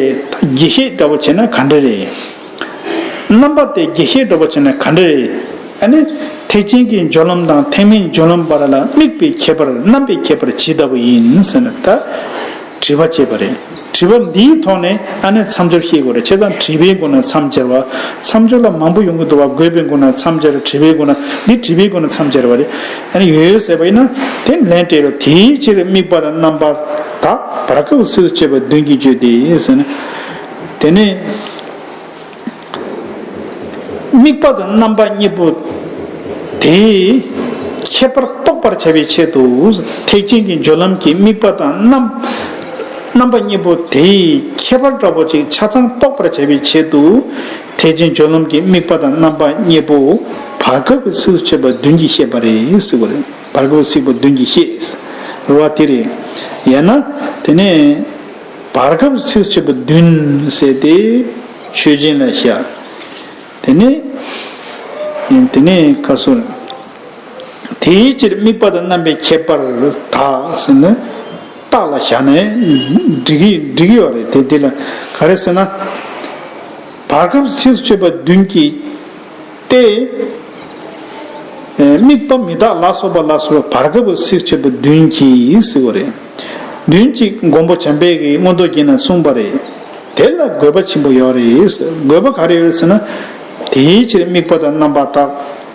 རྒྱས་བཤད་འདྲ་བོ་བྱས་ན་ག་འདྲ་རེད། རྣམ་པ་དེ་རྒྱས་བཤད་འདྲ་བོ་བྱས་ན་ག་འདྲ་རེད། ཨ་ནི་ཐེག་ཆེན་གྱི་སྦྱོར་ལམ་དང་ཐེག་དམན་སྦྱོར་ལམ་བར་ལ་དམིགས་པའི་ཁྱད་པར་རྣམ་པའི་ཁྱད་པར་ཇི་ལྟ་བུ་ཡིན་ཟེར་ན་ད་དྲི་བ་བྱས་པ་རེད། དྲི་བ་འདིའི་ཐོག་ནས་ཨ་ནི་མཚམས་སྦྱོར་བཤད་དགོས་རེད། བྱས་ཙང་དྲི་བའི་སྒོ་ནས་མཚམས་སྦྱར་བ། མཚམས་སྦྱོར་ལ་མང་པོ་ཡོང་གི་འདུག་བ། དགོས་པའི་སྒོ་ནས་མཚམས་སྦྱར། དྲི་བའི་སྒོ་ནས། འདི་དྲི་བའི་སྒོ་ནས་མཚམས་སྦྱར་བ་རེད། ཨ་ནི་ཡོད་ཟེར་བ་ཡིན་ན་དེ་ལན་སྤྲད་རོགས། དེའི་ཕྱིར་དམིགས་པ་དང་རྣམ་པ་དག་བར་སྐབས་ཚིགས་སུ་བཅད་པ་བདུན་གྱིས་བརྗོད་དེ་ཟེར་ན། དེ་ནས་དམིགས་པ་དང་རྣམ་པ་གཉིས་པོ་དེའི་ཁྱད་པར་རྟོགས་པར་བྱ་བའི་ཆེད་དུ། ཐེག་ཆེན་གྱི་སྦྱོར་ལམ་གྱི་དམིགས་པ་དང་རྣམ་རྣམ་པ་གཉིས་པོ་དེའི་ཁྱད་པར་འདྲ་པོ་ཅིག་ཆ་ཚང་རྟོགས་པར་བྱ་བའི་ཆེད་དུ། ཐེག་ཆེན་སྦྱོར་ལམ་གྱི་དམིགས་པ་དང་རྣམ་པ་གཉིས་པོ་བར་སྐབས་ཀྱི་ཚིགས་སུ་བཅད་པ་བདུན་གྱིས་བཤད་པ་རེད་ཟེར་བ་རེད། བར་སྐབས་ཚིགས་པ་བདུན་གྱིས་བཤད་ཟེར་བ་དེ་རེད། ཡང་ན་དེ་ནས་བར་སྐབས་ཚིགས་སུ་བཅད་པ་བདུན་ཟེར་ཏེ་ཆོས་ཅན་ལ་བཞག་དེ་ནས་དེ་ནས་ཁ་སོ། དེའི་ཕྱིར་དམིགས་པ་དང་རྣམ་པའི་ཁྱད་པར་དག་ཟེར་ནས་རྟགས་ལ་བཞག་ནས་འགྲིག་གི་འགྲིག་གི་ཡོད་རེད། དེ་དེ་ལ་ག་རེ་ཟེར་ན། བར་སྐབས་ཚིགས་སུ་བཅད་པ་བདུན་གྱིས་ཏེ། དམིགས་པ་མི་རྟག་ལ་སོགས་པ་ལ་སོགས་པ་བར་སྐབས་ཚིགས་སུ་བཅད་པ་བདུན་གྱིས་ཟེར་བ་རེད། བདུན་གྱིས་མགོན་པོ་བྱམས་པས་ཀྱི་མངོན་རྟོགས་རྒྱན་ནས་གསུངས་པ་རེད། དེ་ལ་དགོས་པ་ཆེན་པོ་ཡོད་རེད། དགོས་པ་ག་རེ་ཡོད་ཟེར་ན། དེའི་ཕྱིར་དམིགས་པ་དང་རྣམ་པ་དག་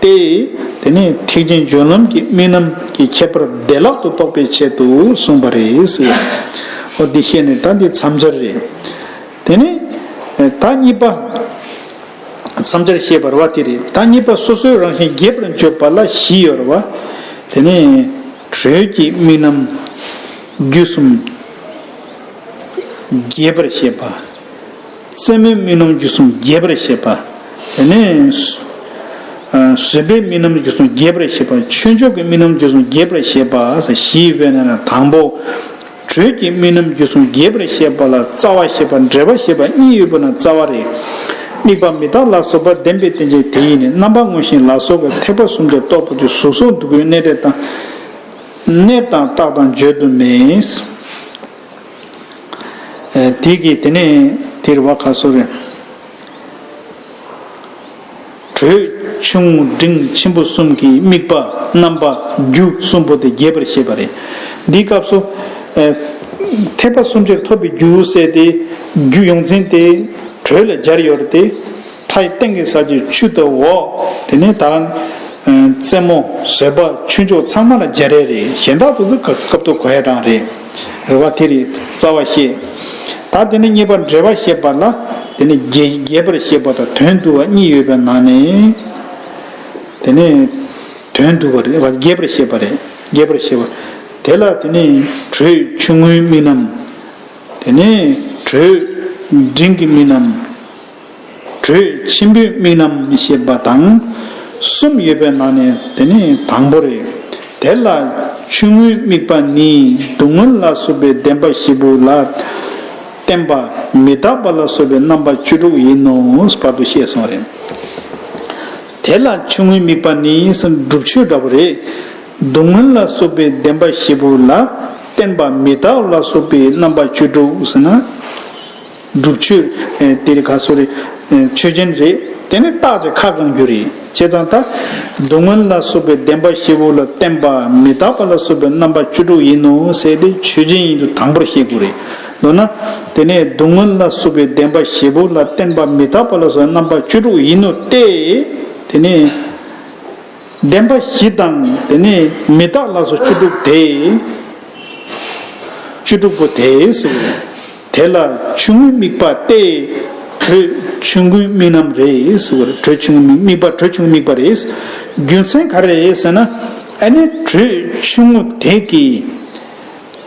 སྟེ། དེ་ནས་ཐེག་ཆེན་སྦྱོར་ལམ་གྱི་དམིགས་རྣམ་གྱི་ཁྱད་པར་བདེ་བླག་ཏུ་རྟོགས་པའི་ཆེད་དུ་གསུངས་པ་རེད། འོ་འདི་བཤད་ནས་ད་འདི་མཚམས་སྦྱར་རེད། དེ་ནས་ད་གཉིས་པ། མཚམས་སྦྱར་བཤད་པ་རེད་བ། དེ་རེད། ད་གཉིས་པ་སོ་སོའི་རང་བཞིན་རྒྱས་པར་བརྗོད་པ་ལ་བཞི་ཡོད་རེད་བ། དེ་ནས་དྲོད་ཀྱི་དམིགས་རྣམ་རྒྱུ་གསུམ་རྒྱས་པར་བཤད་པ། རྩེ་མོའི་དམིགས་རྣམ་རྒྱུ་གསུམ་རྒྱས་པར་བཤད་པ། དེ་ནས་བཟོད་པའི་དམིགས་རྣམ་རྒྱུ་གསུམ་རྒྱས་པར་བཤད་པ། ཆོས་མཆོག་གི་དམིགས་རྣམ་རྒྱུ་གསུམ་རྒྱས་པར་བཤད་པ་ཟེར་བཞི་ཡོད་པའི་ནང་ནས་དང་པོ། དྲོད་ཀྱི་དམིགས་རྣམ་རྒྱུ་གསུམ་རྒྱས་པར་བཤད་པ་ལ་རྩ་བ་བཤད་པ་འགྲེལ་པ་བཤད་པ་གཉིས་ཡོད་པ་ན་རྩ་བ་རེད། དམིགས་པ་མི་རྟག་ལ་སོགས་པ་བདེན་པའི་རྟེན་ཅན་དེ་ཡིས་ནི། རྣམ་པ་མངོན་ཞེན་ལ་སོགས་པའི་ཐེག་པ་གསུམ་སྦྱོར་རྟོགས་པ་དེ་གཟུགས་སོགས་འདུ་ཁོའི་གནས་འབྲས་དང་། གནས་དང་རྟགས་དང་བརྗོད་དུ་མེད། དེ་གིས་དེ་ནས་དེར་བ་ཁ་སོ་རེད། དྲོད་ཆུང་ངུ་འབྲིང་ཆེན་པོ་གསུམ་གྱི་དམིགས་པ་རྣམ་པ་རྒྱུ་གསུམ་པོ་དེ་རྒྱས་པར་བཤད་པ་རེད། འདིའི་སྐབས་སུ། ཐེག་པ་གསུམ་སྦྱོར་ཐོབ་པའི་རྒྱུ་ཟེར་ཏེ། རྒྱུ་ཡོངས་འཛིན་དེ་དྲོད་ལ་སྦྱར་ཡོད་རེད་དེ། མཐའི་སྟེང་གི་ས་ཆའི་ཆུ་དང་འོག་དེ་ནས་ད། རྩེ་མོ་བཟོད་པ་ཆོས་མཆོག་ཚང་མ་ལ་སྦྱར་ཡས་རེད། གཞན་དག་ཏུ་ཏུ་སྐབས་ཐོག་གོ་ཡ་གྲངས་རེད། རེད་བ། དེ་རེད། རྩ་བ་བཤད། ད་དེ་ནས་གཉིས་པ་འགྲེལ་པ་བཤད་པ་ལ། དེ་ནས་རྒྱས་རྒྱས་པར་བཤད་པ་དང་དོན་བསྡུ་བ་གཉིས་ཡོད་པའི་ནང་ནས། དེ་ནས་དོན་བསྡུ་བ་རེད་བ། རྒྱས་པར་བཤད་པ་རེད། རྒྱས་པར་བཤད་པ། དེ་ལ་དེ་ནས་དྲོད་ཆུང་ངུའི་དམིགས་རྣམ། དེ་ནས་དྲོད་འབྲིང་གི་དམིགས་རྣམ། དྲོད་ཆེན་པོའི་དམིགས་རྣམ་ཞེས་པ་དང་གསུམ་ཡོད་པའི་ནང་ནས་དེ་ནི་དང་པོ་རེད། དེ་ལ་ཆུང་ངུའི་དམིགས་པ་ནི་སྡུག་བསྔལ་ལ་སོགས་པའི་བདེན་པ་བཞི་པོ་ལ་བརྟེན་པ་མི་རྟག་པ་ལ་སོགས་པའི་རྣམ་པ་བཅུ་དྲུག་ཡིན་ནོ། བར་དུ་བཤད་སོང་རེད། དེ་ལ་ཆུང་ངུའི་དམིགས་པ་ནི་ཟེར་སྒྲུབ་ཆོས་འདྲ་པོ་རེད། སྡུག་བསྔལ་ལ་སོགས་པའི་བདེན་པ་བཞི་པོ་ལ་བརྟེན་པ་མི་རྟག་ལ་སོགས་པའི་རྣམ་པ་བཅུ་དྲུག་ཟེར་ན། སྒྲུབ་ཆོས་དེ་རིགས་ག་སོ་རེད། ཆོས་ཅན་རེད། དེ་ནི་རྟག་ཅེས་ཁ་བསྐང་རྒྱུ་རེད། བྱས་ཙང་ད་སྡུག་བསྔལ་ལ་སོགས་པའི་བདེན་པ་བཞི་པོ་ལ་བརྟེན་པ་མི་རྟག་པ་ལ་སོགས་པའི་རྣམ་པ་བཅུ་དྲུག་ཡིན་ནོ་ཟེར་ཏེ་ཆོས་ཅན་ཡིན་དུ་དང་པོར་བཤད་དགོས་རེད། མདོར་ན། དེ་ནས་སྡུག་བསྔལ་ལ་སོགས་པའི་བདེན་པ་བཞི་པོ་ལ་བརྟེན་པ་མི་རྟག་པ་ལ་སོགས་རྣམ་པ་བཅུ་དྲུག་ཡིན་ནོ་སྟེ། དེ་ནས་བདེན་པ་བཞི་དང་དེ་ནས་མི་རྟག་ལ་སོགས་བཅུ་དྲུག་དེ། བཅུ་དྲུག་པོ་དེ་ཟེར་བ་རེད། དེ་ལ་ཆུང་ངུའི་དམིགས་པ་སྟེ། དྲོད་ཆུང་ངུའི་དམིགས་རྣམ་རེད་ཟེར་བ་རེད། དྲོད་ཆུང་ངུའི་དམིགས་པ་དྲོད་ཆུང་ངུའི་དམིགས་པ་རེད། རྒྱུ་མཚན་ག་རེ་རེད་ཟེར་ན། ཨ་ནི་དྲོད་ཆུང་ངུ་དེ་གིས་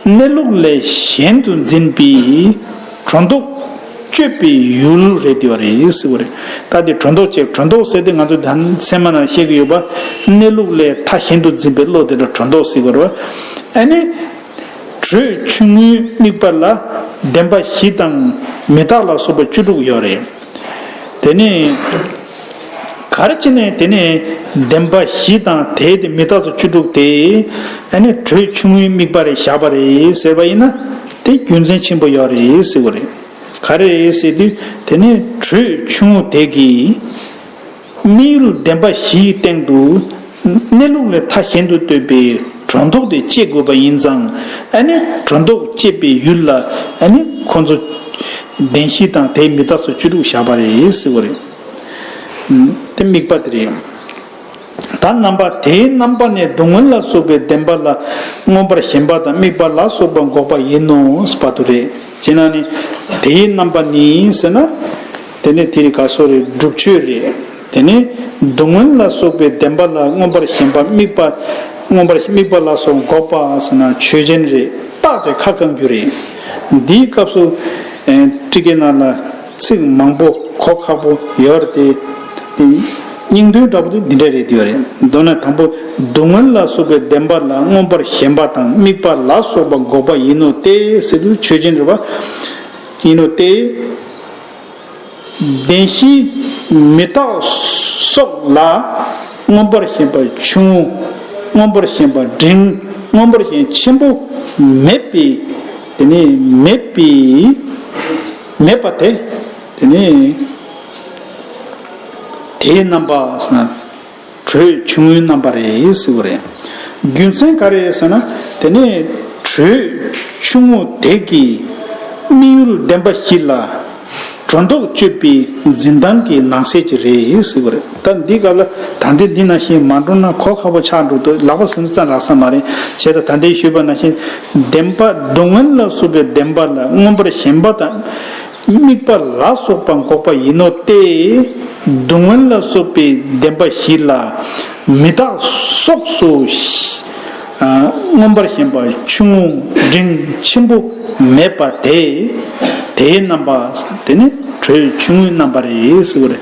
གནས་ལུགས་ལས་གཞན་དུ་འཛིན་པའི་སྒྲོ་འདོགས་གཅོད་པའི་ཡུལ་རེད་དེ་བ་རེད་ཟེར་བ་རེད། ད་དེ་སྒྲོ་འདོགས་བཅད་སྒྲོ་འདོགས་ཟེར་དེ་ང་ཚོ་ད་སེམས་མ་ན་བཤད་ཀྱི་ཡོད་པ། གནས་ལུགས་ལས་མཐའ་གཞན་དུ་འཛིན་པའི་བློ་དེ་ལ་སྒྲོ་འདོགས་ཟེར་བ་རེད། ཨ་ནི། དྲོད་ཆུང་ངུའི་དམིགས་པ་ལ་བདེན་པ་བཞི་དང་མི་རྟག་ལ་སོགས་པ་བཅུ་དྲུག་ཡོད་རེད། དེ་ནས་ག་རེ་བྱས་ནས་དེ་ནས་བདེན་པ་བཞི་དང་དེའི་དེ་མི་རྟག་ཏུ་བཅུ་དྲུག་དེ་ཨ་ནི་དྲོད་ཆུང་ངུའི་དམིགས་པ་རེད་བཞག་པ་རེད་ཟེར་བ་ཡིན་ན་དེ་རྒྱུ་མཚན་ཆེན་པོ་ཡོད་རེད་ཟེར་བ་རེད། ག་རེ་རེད་ཟེར་དུས་དེ་ནས་དྲོད་ཆུང་ངུ་དེ་གིས། དམིགས་ཡུལ་བདེན་པ་བཞིའི་སྟེང་དུ་གནས་ལུགས་ལས་མཐའ་གཞན་དུ་ལྟོས་པའི་སྒྲོ་འདོགས་དེ་བཅད་དགོས་པ་ཡིན་ཙང་ཨ་ནི་སྒྲོ་འདོགས་བཅད་པའི་ཡུལ་ལ་ཨ་ནི་ཁོ་ཚོ་བདེན་བཞི་དང་དེའི་མི་རྟག་སོགས་བཅུ་དྲུག་བཞག་པ་རེད་ཟེར་བ་རེད། དེ་དམིགས་པ་དེ་རེད། ད་རྣམ་པ་དེའི་རྣམ་པ་ནས་སྡུག་བསྔལ་ལ་སོགས་པའི་བདེན་པ་ལ་མངོན་པར་ཞེན་པ་དང་དམིགས་པ་ལ་སོགས་པ་འགོག་པ་ཡིན་ནོ་ཟེར་བ་དུ་རེད། བྱས་ན་ནི་དེའི་རྣམ་པ་ནི་ཟེར་ན། དེ་ནི་དེ་རིགས་ག་སོགས་རེད། སྒྲུབ་ཆོས་རེད། དེ་ནི་སྡུག་བསྔལ་ལ་སོགས་པའི་བདེན་པ་ལ་མངོན་པར་ཞེན་པ་དམིགས་པ། མངོན་པར་དམིགས་པ་ལ་སོགས་འགོག་པ་ཟེར་ན་ཆོས་ཅན་རེད། རྟག་ཅེས་ཁ་བསྐང་རྒྱུ་རེད། འདིའི་སྐབས་སུ། ཨེ་ཊི་ཀའི་ནང་ལ་ཚིག་མང་པོ་གོ་ཁག་པོ་ཡོད་རེད་དེ། དེ་སྙིང་དོན་འདྲ་པོ་དེ་འདི་འདྲ་རེད་དེ་ཡོད་རེད། མདོར་ན་དང་པོ་སྡུག་བསྔལ་ལ་སོགས་པའི་བདེན་པ་ལ་མངོན་པར་ཞེན་པ་དང་དམིགས་པ་ལ་སོགས་པ་འགོག་པ་ཡིན་ནོ་སྟེ་ཟེར་དུས་ཆོས་ཅན་རེད་པ། ཡིན་ནོ་སྟེ། བདེན་བཞིའི་མི་རྟག་སོགས་ལ་མངོན་པར་ཞེན་པ་ཆུང་ངུ། མངོན་པར་ཞེན་པ་འབྲིང་། མངོན་པར་ཞེན་ཆེན་པོ་མེད་པའི། དེ་ནི་མེད་པའི། མེད་པ་དེ། དེ་ནི་དེའི་རྣམ་པ་ཟེར་ན་དྲོད་ཆུང་ངུའི་རྣམ་པ་རེད་ཟེར་བ་རེད། རྒྱུ་མཚན་ག་རེ་ཟེར་ན་དེ་ནི་དྲོད་ཆུང་ངུ་དེ་གིས་དམིགས་ཡུལ་བདེན་པ་བཞི་ལ་སྒྲོ་འདོགས་གཅོད་པའི་འཛིན་སྟངས་ཀྱི་ནང་གསེས་ཅིག་རེད་ཟེར་བ་རེད། ད་འདི་སྐབས་ལ་ད་འདི་འདི་ནང་བཞིན་མ་འགྲོ་ན་གོ་ཁག་པོ་ཆགས་འགྲོ་འདུག་ལག་པ་ཟིན་ཙམ་རག་ས་མ་རེད། བྱས་ཙང་ད་འདི་ཞུས་པ་ནང་བཞིན་བདེན་པ་སྡུག་བསྔལ་ལ་སོགས་པའི་བདེན་པ་ལ་མངོན་པར་ཞེན་པ་དང་། དམིགས་པ་ལ་སོགས་པ་འགོག་པ་ཡིན་ནོ་སྟེ། སྡུག་བསྔལ་ལ་སོགས་པའི་བདེན་པ་བཞི་ལ་མི་རྟག་སོགས་སུ་ཨ་མངོན་པར་ཞེན་པ་ཆུང་ངུ་འབྲིང་ཆེན་པོ་མེད་པ་དེ། དེའི་རྣམ་པ་དེ་ནི་དྲོད་ཆུང་ངུའི་རྣམ་པ་རེད་ཟེར་བ་རེད།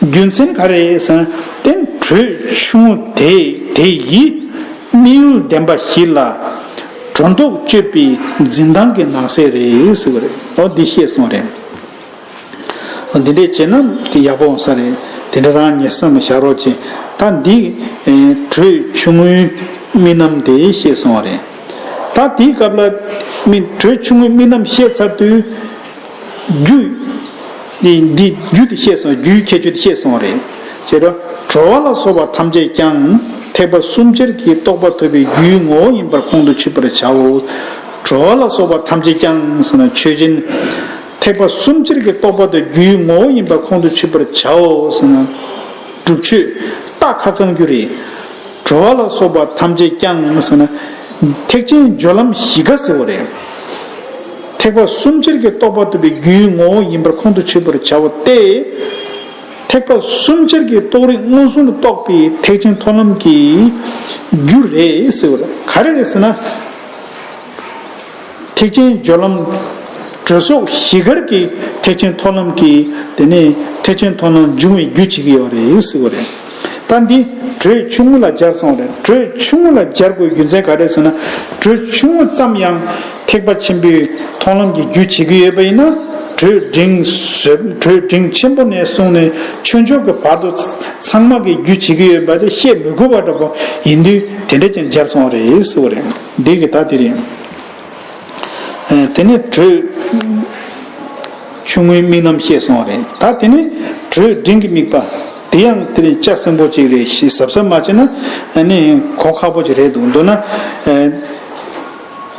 རྒྱུ་མཚན་ག་རེ་ཟེར་ན་དེ་དྲོད་ཆུང་ངུ་དེ་དེ་ཡིས། དམིགས་ཡུལ་བདེན་པ་བཞི་ལ་སྒྲོ་འདོགས་གཅོད་པའི་འཛིན་སྟངས་ཀྱི་ནང་གསེས་རེད་ཟེར་བ་རེད། འོ་འདི་ཤེས་སོང་རེད། འོ་འདི་འདྲས་བྱས་ན་དེ་ཡག་པོ་འོང་ས་རེད། དེ་འདྲ་རང་ངས་བསམ་བཞག་རོགས་བྱེད། ད་འདི་ཨེ་དྲོད་ཆུང་ངུའི་དམིགས་རྣམ་དེ་ཤེས་སོང་བ་རེད། ད་དེའི་སྐབས་ལ་དམིགས་དྲོད་ཆུང་ངུའི་དམིགས་རྣམ་ཤེས་ཚར་དུས། རྒྱུ། འདི་འདི་རྒྱུ་དེ་ཤེས་སོང་། རྒྱུའི་ཁྱད་ཆོས་དེ་ཤེས་སོང་བ་རེད། བྱས་ཙང་གྲོལ་བ་ལ་སོགས་པ་ཐམས་ཅད་ཀྱང་ཐེག་པ་གསུམ་ཆར་གྱི་རྟོགས་པ་ཐོབ་པའི་རྒྱུའི་ངོ་བོ་ཡིན་པར་ཁོང་དུ་ཆུད་པར་བྱའོ། གྲོལ་བ་ལ་སོགས་པ་ཐམས་ཅད་ཀྱང་ཟེར་ན་ཆོས་ཅན། ཐེག་པ་གསུམ་ཆར་གྱི་རྟོགས་པ་དང་རྒྱུའི་ངོ་བོ་ཡིན་པར་ཁོང་དུ་ཆུད་པར་བྱའོ་ཟེར་ན། སྒྲུབ་ཆོས་རྟགས་ཁ་བསྐང་རྒྱུ་རེད། གྲོལ་བ་ལ་སོགས་པ་ཐམས་ཅད་ཀྱང་ཟེར་ན། ཐེག་ཆེན་སྦྱོར་ལམ་བཞི་ཀ་ཟེར་བ་རེད། ཐེག་པ་གསུམ་ཆར་གྱི་རྟོགས་པ་ཐོབ་པའི་རྒྱུའི་ངོ་བོ་ཡིན་པར་ཁོང་དུ་ཆུད་པར་བྱའོ་སྟེ། ཐེག་པ་གསུམ་ཆར་གྱི་རྟོགས་རིགས་མངོན་སུམ་དུ་རྟོགས་པའི་ཐེག་ཆེན་མཐོང་ལམ་གྱི་རྒྱུ་རེད་ཟེར་བ་རེད། ག་རེ་རེད་ཟེར་ན། ཐེག་ཆེན་སྦྱོར་ལམ་གྲོལ་སོགས་བཞི་ཀར་གྱི་ཐེག་ཆེན་མཐོང་ལམ་གྱི་དེ་ནས་ཐེག་ཆེན་མཐོང་ལམ་འབྱུང་བའི་རྒྱུ་བྱེད་ཀྱི་ཡོད་རེད་ཟེར་བ་རེད། ད་འདི་དྲོད་ཆུང་ངུ་ལ་སྦྱར་སོང་རེད། དྲོད་ཆུང་ངུ་ལ་སྦྱར་དགོས་རྒྱུ་མཚན་ག་རེ་ཟེར་ན། དྲོད་ཆུང་ངུ་ཙམ་ཡང་ཐེག་པ་ཆེན་པོའི་མཐོང་ལམ་གྱི་རྒྱུ་བྱེད་ཀྱི་ཡོད་པ་ཡིན་ན། གྲོས་འབྲིང་བཟོད། གྲོས་འབྲིང་ཆེན་པོ་ནས་བཟུང་ནས་ཆོས་ཕྱོགས་ཀྱི་བར་དུ་ཚང་མ་གིས་རྒྱུ་བྱེད་ཀྱི་ཡོད་པ་དེ་བཤད་མི་དགོས་པ་འདྲ་པོ་ཡིན་དུས་དེ་འདྲ་ཅན་སྦྱར་སོང་བ་རེད་ཟེར་བ་རེད། འདི་གི་ད་དེ་རེད། དེ་ནས་གྲོས་ཆུང་ངུའི་དམིགས་རྣམ་བཤད་སོང་བ་རེད། ད་དེ་ནས་གྲོས་འབྲིང་གི་དམིགས་པ། དེ་ཡང་དེ་ནས་ལྕགས་སྲིན་པོ་ཅིག་རེད། ཞིབ་གཟབ་གཟབ་མ་བྱས་ན་ཨ་ནི་གོ་ཁག་པོ་ཅིག་རེད་འདུག་མདོར་ན།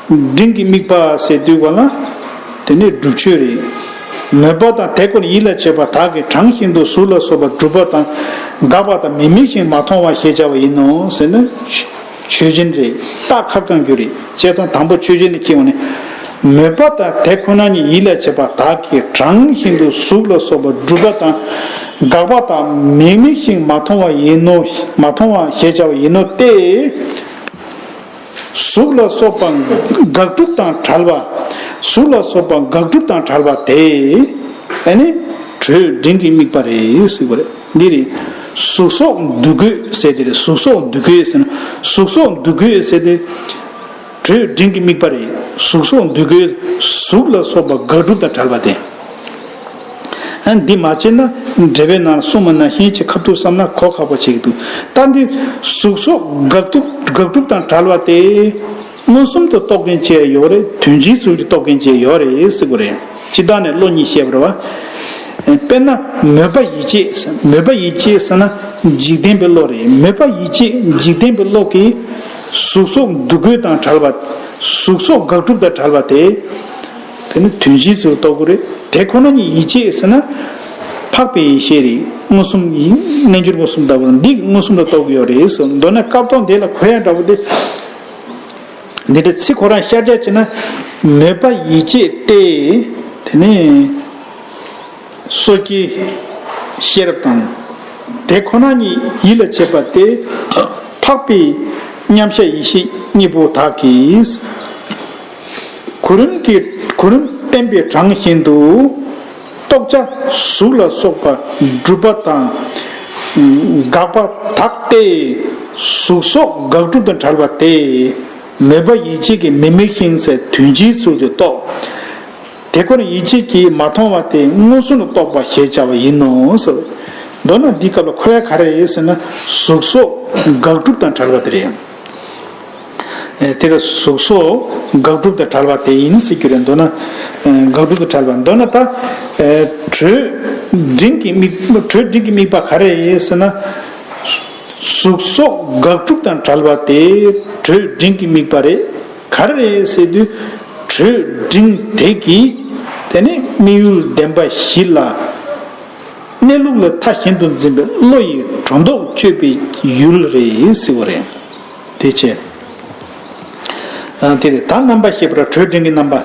འབྲིང་གི་དམིགས་པ་ཟེར་དུས་ག་ལ། དེ་ནས་སྒྲུབ་ཆོས་རེད། མོས་པ་དང་དེ་ཁོ་ན་ཡིད་ལ་བྱེད་པ་དག་གིས་གྲངས་ཤིག་ཏུ་གཟུགས་ལ་སོགས་པ་སྒྲུབ་པ་དང་། དགག་པ་དང་མི་དམིགས་ཤིང་མ་མཐོང་བ་ཞེས་བྱ་བ་ཡིན་ནོ་ཟེར་ན། ཆོས་ཅན་རེད། རྟགས་ཁ་བསྐང་རྒྱུ་རེད། བྱས་ཙང་དང་པོ་ཆོས་ཅན་ནས་ཁྱེར་བ་ནི། མོས་པ་དང་དེ་ཁོ་ན་ཉིད་ཡིད་ལ་བྱེད་པ་དག་གིས་གྲངས་ཤིག་ཏུ་གཟུགས་ལ་སོགས་པ་སྒྲུབ་པ་དང་། དགག་པ་དང་མི་དམིགས་ཤིང་མ་མཐོང་བ་ཡིན་ནོ། མ་མཐོང་བ་ཞེས་བྱ་བ་ཡིན་ནོ་སྟེ། གཟུགས་ལ་སོགས་པ་དགག་སྒྲུབ་དང་བྲལ་བ། གཟུགས་ལ་སོགས་པ་དགག་སྒྲུབ་དང་བྲལ་བ་དེ། ཨ་ནི་གྲོས་འབྲིང་གི་དམིགས་པ་རེད་ཟེར་བ་རེད། འདི་རེད། གཟུགས་སོགས་འདུ་འགོད་ཟེར་དེ་རེད། གཟུགས་སོགས་འདུ་འགོད་ཟེར་ན། གཟུགས་སོགས་འདུ་འགོད་ཟེར་དེ། གྲོས་འབྲིང་གི་དམིགས་པ་རེད། གཟུགས་སོགས་འདུ་འགོད། གཟུགས་ལ་སོགས་པ་དགག་སྒྲུབ་དང་བྲལ་བ་དེ། ཨ་འདི་མ་བྱས་ན་འགྲེལ་པའི་ནང་གསུངས་པ་ནང་བཞིན་གྱི་ཁ་ཐུག་བསམ་ན་གོ་ཁག་པོ་བྱེད་ཀྱི་འདུག་ད་འདི་གཟུགས་སོགས་དགག་སྒྲུབ་དགག་སྒྲུབ་དང་བྲལ་བ་དེ། མངོན་སུམ་དུ་རྟོགས་མཁན་ཅིག་ཡོད་རེད། དོན་སྤྱིའི་ཚུལ་གྱིས་རྟོགས་མཁན་ཅིག་ཡོད་རེད་ཟེར་གྱི་རེད། སྤྱིར་བཏང་ནས་བློ་གཉིས་བཤད་པ་རེད་བ། དཔེར་ན་མོས་པ་ཡིད་བྱེད། མོས་པ་ཡིད་བྱེད་ཟེར་ན་འཇིག་རྟེན་པའི་བློ་རེད། མོས་པ་ཡིད་བྱེད་འཇིག་རྟེན་པའི་བློ་གིས་གཟུགས་སོགས་འདུ་འགོད་དང་བྲལ་བ། གཟུགས་སོགས་དགག་སྒྲུབ་དང་བྲལ་བ་དེ། དེ་ནི་དོན་སྤྱིའི་ཚུལ་རྟོགས་དགོས་རེད། དེ་ཁོ་ན་ཉིད་ཡིད་བྱེད་ཟེར་ན། འཕགས་པའི་ཡེ་ཤེས་རེད། མངོན་སུམ་ཡིན། རྣལ་འབྱོར་སྒོ་གསུམ་ལྟ་བུར་འདི་མངོན་སུམ་དུ་རྟོགས་ཀྱི་ཡོད་རེད་ཟེར། མདོར་ན་སྐབས་ཐོག་འདི་ལ་གོ་ཡ་འདྲ་བོ་དེ། འདི་འདྲ་ཚིག་ཁོ་རང་ཤར་རྒྱག་བྱས་ན། མོས་པ་ཡིད་བྱེད་དེ། དེ་ནི་སོ་སྐྱེའི་ཤེས་རབ་དང་། དེ་ཁོ་ན་ཉིད་ཡིད་ལ་བྱེད་པ་དེ། འཕགས་པའི་མཉམ་གཞག་ཡེ་ཤེས་གཉིས་པོ་དག་གིས། གོ་རིམ་གྱི་གོ་རིམ་བསྟན་པའི་གྲངས་བཞིན་དུ། རྟོགས་བྱ་གཟུགས་ལ་སོགས་པ་སྒྲུབ་པ་དང་། དགག་པ་དག་སྟེ། གཟུགས་སོགས་དགག་སྒྲུབ་དང་བྲལ་བ་སྟེ། མོས་པ་ཡིད་བྱེད་ཀྱི་མི་དམིགས་ཤིང་ཟེར་དོན་སྤྱིའི་ཚུལ་དུ་རྟོགས། དེ་ཁོ་ན་ཡིད་བྱེད་ཀྱིས་མ་མཐོང་བ་སྟེ་མངོན་སུམ་དུ་རྟོགས་པ་ཞེས་བྱ་བ་ཡིན་ནོ་ཟེར། མདོར་ན་འདིའི་སྐབས་ལ་གོ་ཡ་ག་རེ་ཡིན་ཟེར་ན། གཟུགས་སོགས་དགག་སྒྲུབ་དང་བྲལ་བ་དེ་རེད། དེ་ལ་གཟུགས་སོགས་དགག་སྒྲུབ་དང་བྲལ་བ་དེ་ཡིན་ཟེར་རྒྱུ་རེད། མདོར་ན་དགག་སྒྲུབ་དང་བྲལ་བ། མདོར་ན་ད་གྲོས་འབྲིང་གི་དམིགས། གྲོས་འབྲིང་གི་དམིགས་པ་ག་རེ་ཡིན་ཟེར་ན། གཟུགས་སོགས་དགག་སྒྲུབ་དང་བྲལ་བ་དེ་གྲོས་འབྲིང་གི་དམིགས་པ་རེད། ག་རེ་རེད་ཟེར་དུས། གྲོས་འབྲིང་དེ་གིས་དེ་ནི་དམིགས་ཡུལ་བདེན་པ་བཞི་ལ། གནས་ལུགས་ལ་མཐའ་གཞན་དུ་འཛིན་པའི་བློ་ཡི་སྒྲོ་འདོགས་གཅོད་པའི་ཡུལ་རེད་ཟེར་བ་རེད། དེ་བྱས། ཨ་དེ་རེད། ད་རྣམ་པ་ཤེས་པར་གྲོས་འབྲིང་གི་རྣམ་པ།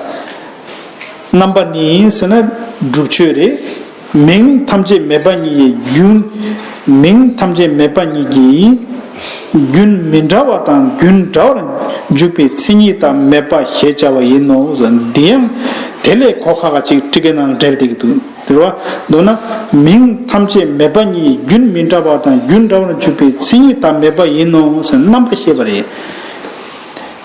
རྣམ་པ་ནི་ཟེར་ན་སྒྲུབ་ཆོས་རེད། མིང་ཐམས་ཅད་མེད་པ་ཉིད་ཀྱི་རྒྱུན། མིང་ཐམས་ཅད་མེད་པ་ཉིད་ཀྱི་རྒྱུན་མི་འདྲ་བ་དང་རྒྱུན་འདྲ་བར་འཇུག་པའི་མཚན་ཉིད་དག་མེད་པ་ཞེས་བྱ་བ་ཡིན་ནོ། འདི་ཡང་དེ་ལས་གོ་ཁ་ཁ་ཅིག་ཊཱི་ཀའི་ནང་འགྲེལ་བསྡད་ཀྱི་འདུག་དེ་བ། མདོར་ན་མིང་ཐམས་ཅད་མེད་པ་ཉིད་རྒྱུན་མི་འདྲ་བ་དང་རྒྱུན་འདྲ་བར་འཇུག་པའི་མཚན་ཉིད་དག་མེད་པ་ཡིན་ནོ་ཟེར་རྣམ་པ་ཤེས་པ་རེད།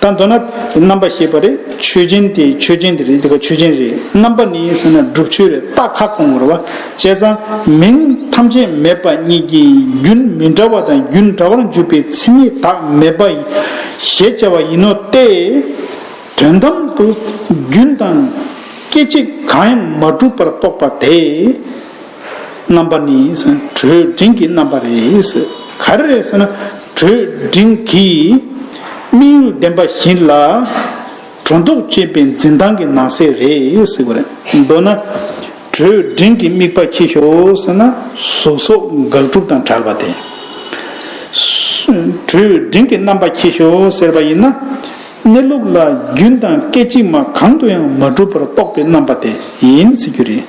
ད་མདོར་ན་རྣམ་པ་ཤེས་པ་རེད། ཆོས་ཅན་དེ་ཆོས་ཅན་དེ་རེད། དེ་ག་ཆོས་ཅན་རེད། རྣམ་པ་ནི་ཟེར་ན་སྒྲུབ་ཆོས་རེད། རྟགས་ཁ་སྐོང་དགོས་རེད་བ། བྱས་ཙང་མིང་ཐམས་ཅད་མེད་པ་ཉིད་ཀྱི་རྒྱུན་མི་འདྲ་བ་དང་རྒྱུན་འདྲ་བར་འཇུག་པའི་མཚན་ཉིད་དག་མེད་པ་ཞེས་བྱ་བ་ཡིན་ནོ་སྟེ། དོན་དམ་དུ་རྒྱུན་དང་སྐད་ཅིག་གང་ཡང་མ་གྲུབ་པར་རྟོགས་པ་དེ། རྣམ་པ་ནི་གྲོས་འབྲིང་གི་རྣམ་པ་རེད། ག་རེ་རེད་ཟེར་ན། གྲོས་འབྲིང་གིས་དམིགས་ཡུལ་བདེན་པ་བཞི་ལ་སྒྲོ་འདོགས་གཅོད་པའི་འཛིན་སྟངས་ཀྱི་ནང་གསེས་རེད་ཟེར་བ་རེད། མདོར་ན་གྲོས་འབྲིང་གི་དམིགས་པ་ཁྱེར་ཤོག་ཟེར་ན། གཟུགས་སོགས་དགག་སྒྲུབ་དང་བྲལ་བ་དེ། གྲོས་འབྲིང་གི་རྣམ་པ་ཁྱེར་ཤོག་ཟེར་བ་ཡིན་ན། གནས་ལུགས་ལ་རྒྱུན་དང་སྐད་ཅིག་མ་གང་དུ་ཡང་མ་གྲུབ་པར་རྟོགས་པའི་རྣམ་པ་དེ་ཡིན་ཟེར་རྒྱུ་རེད།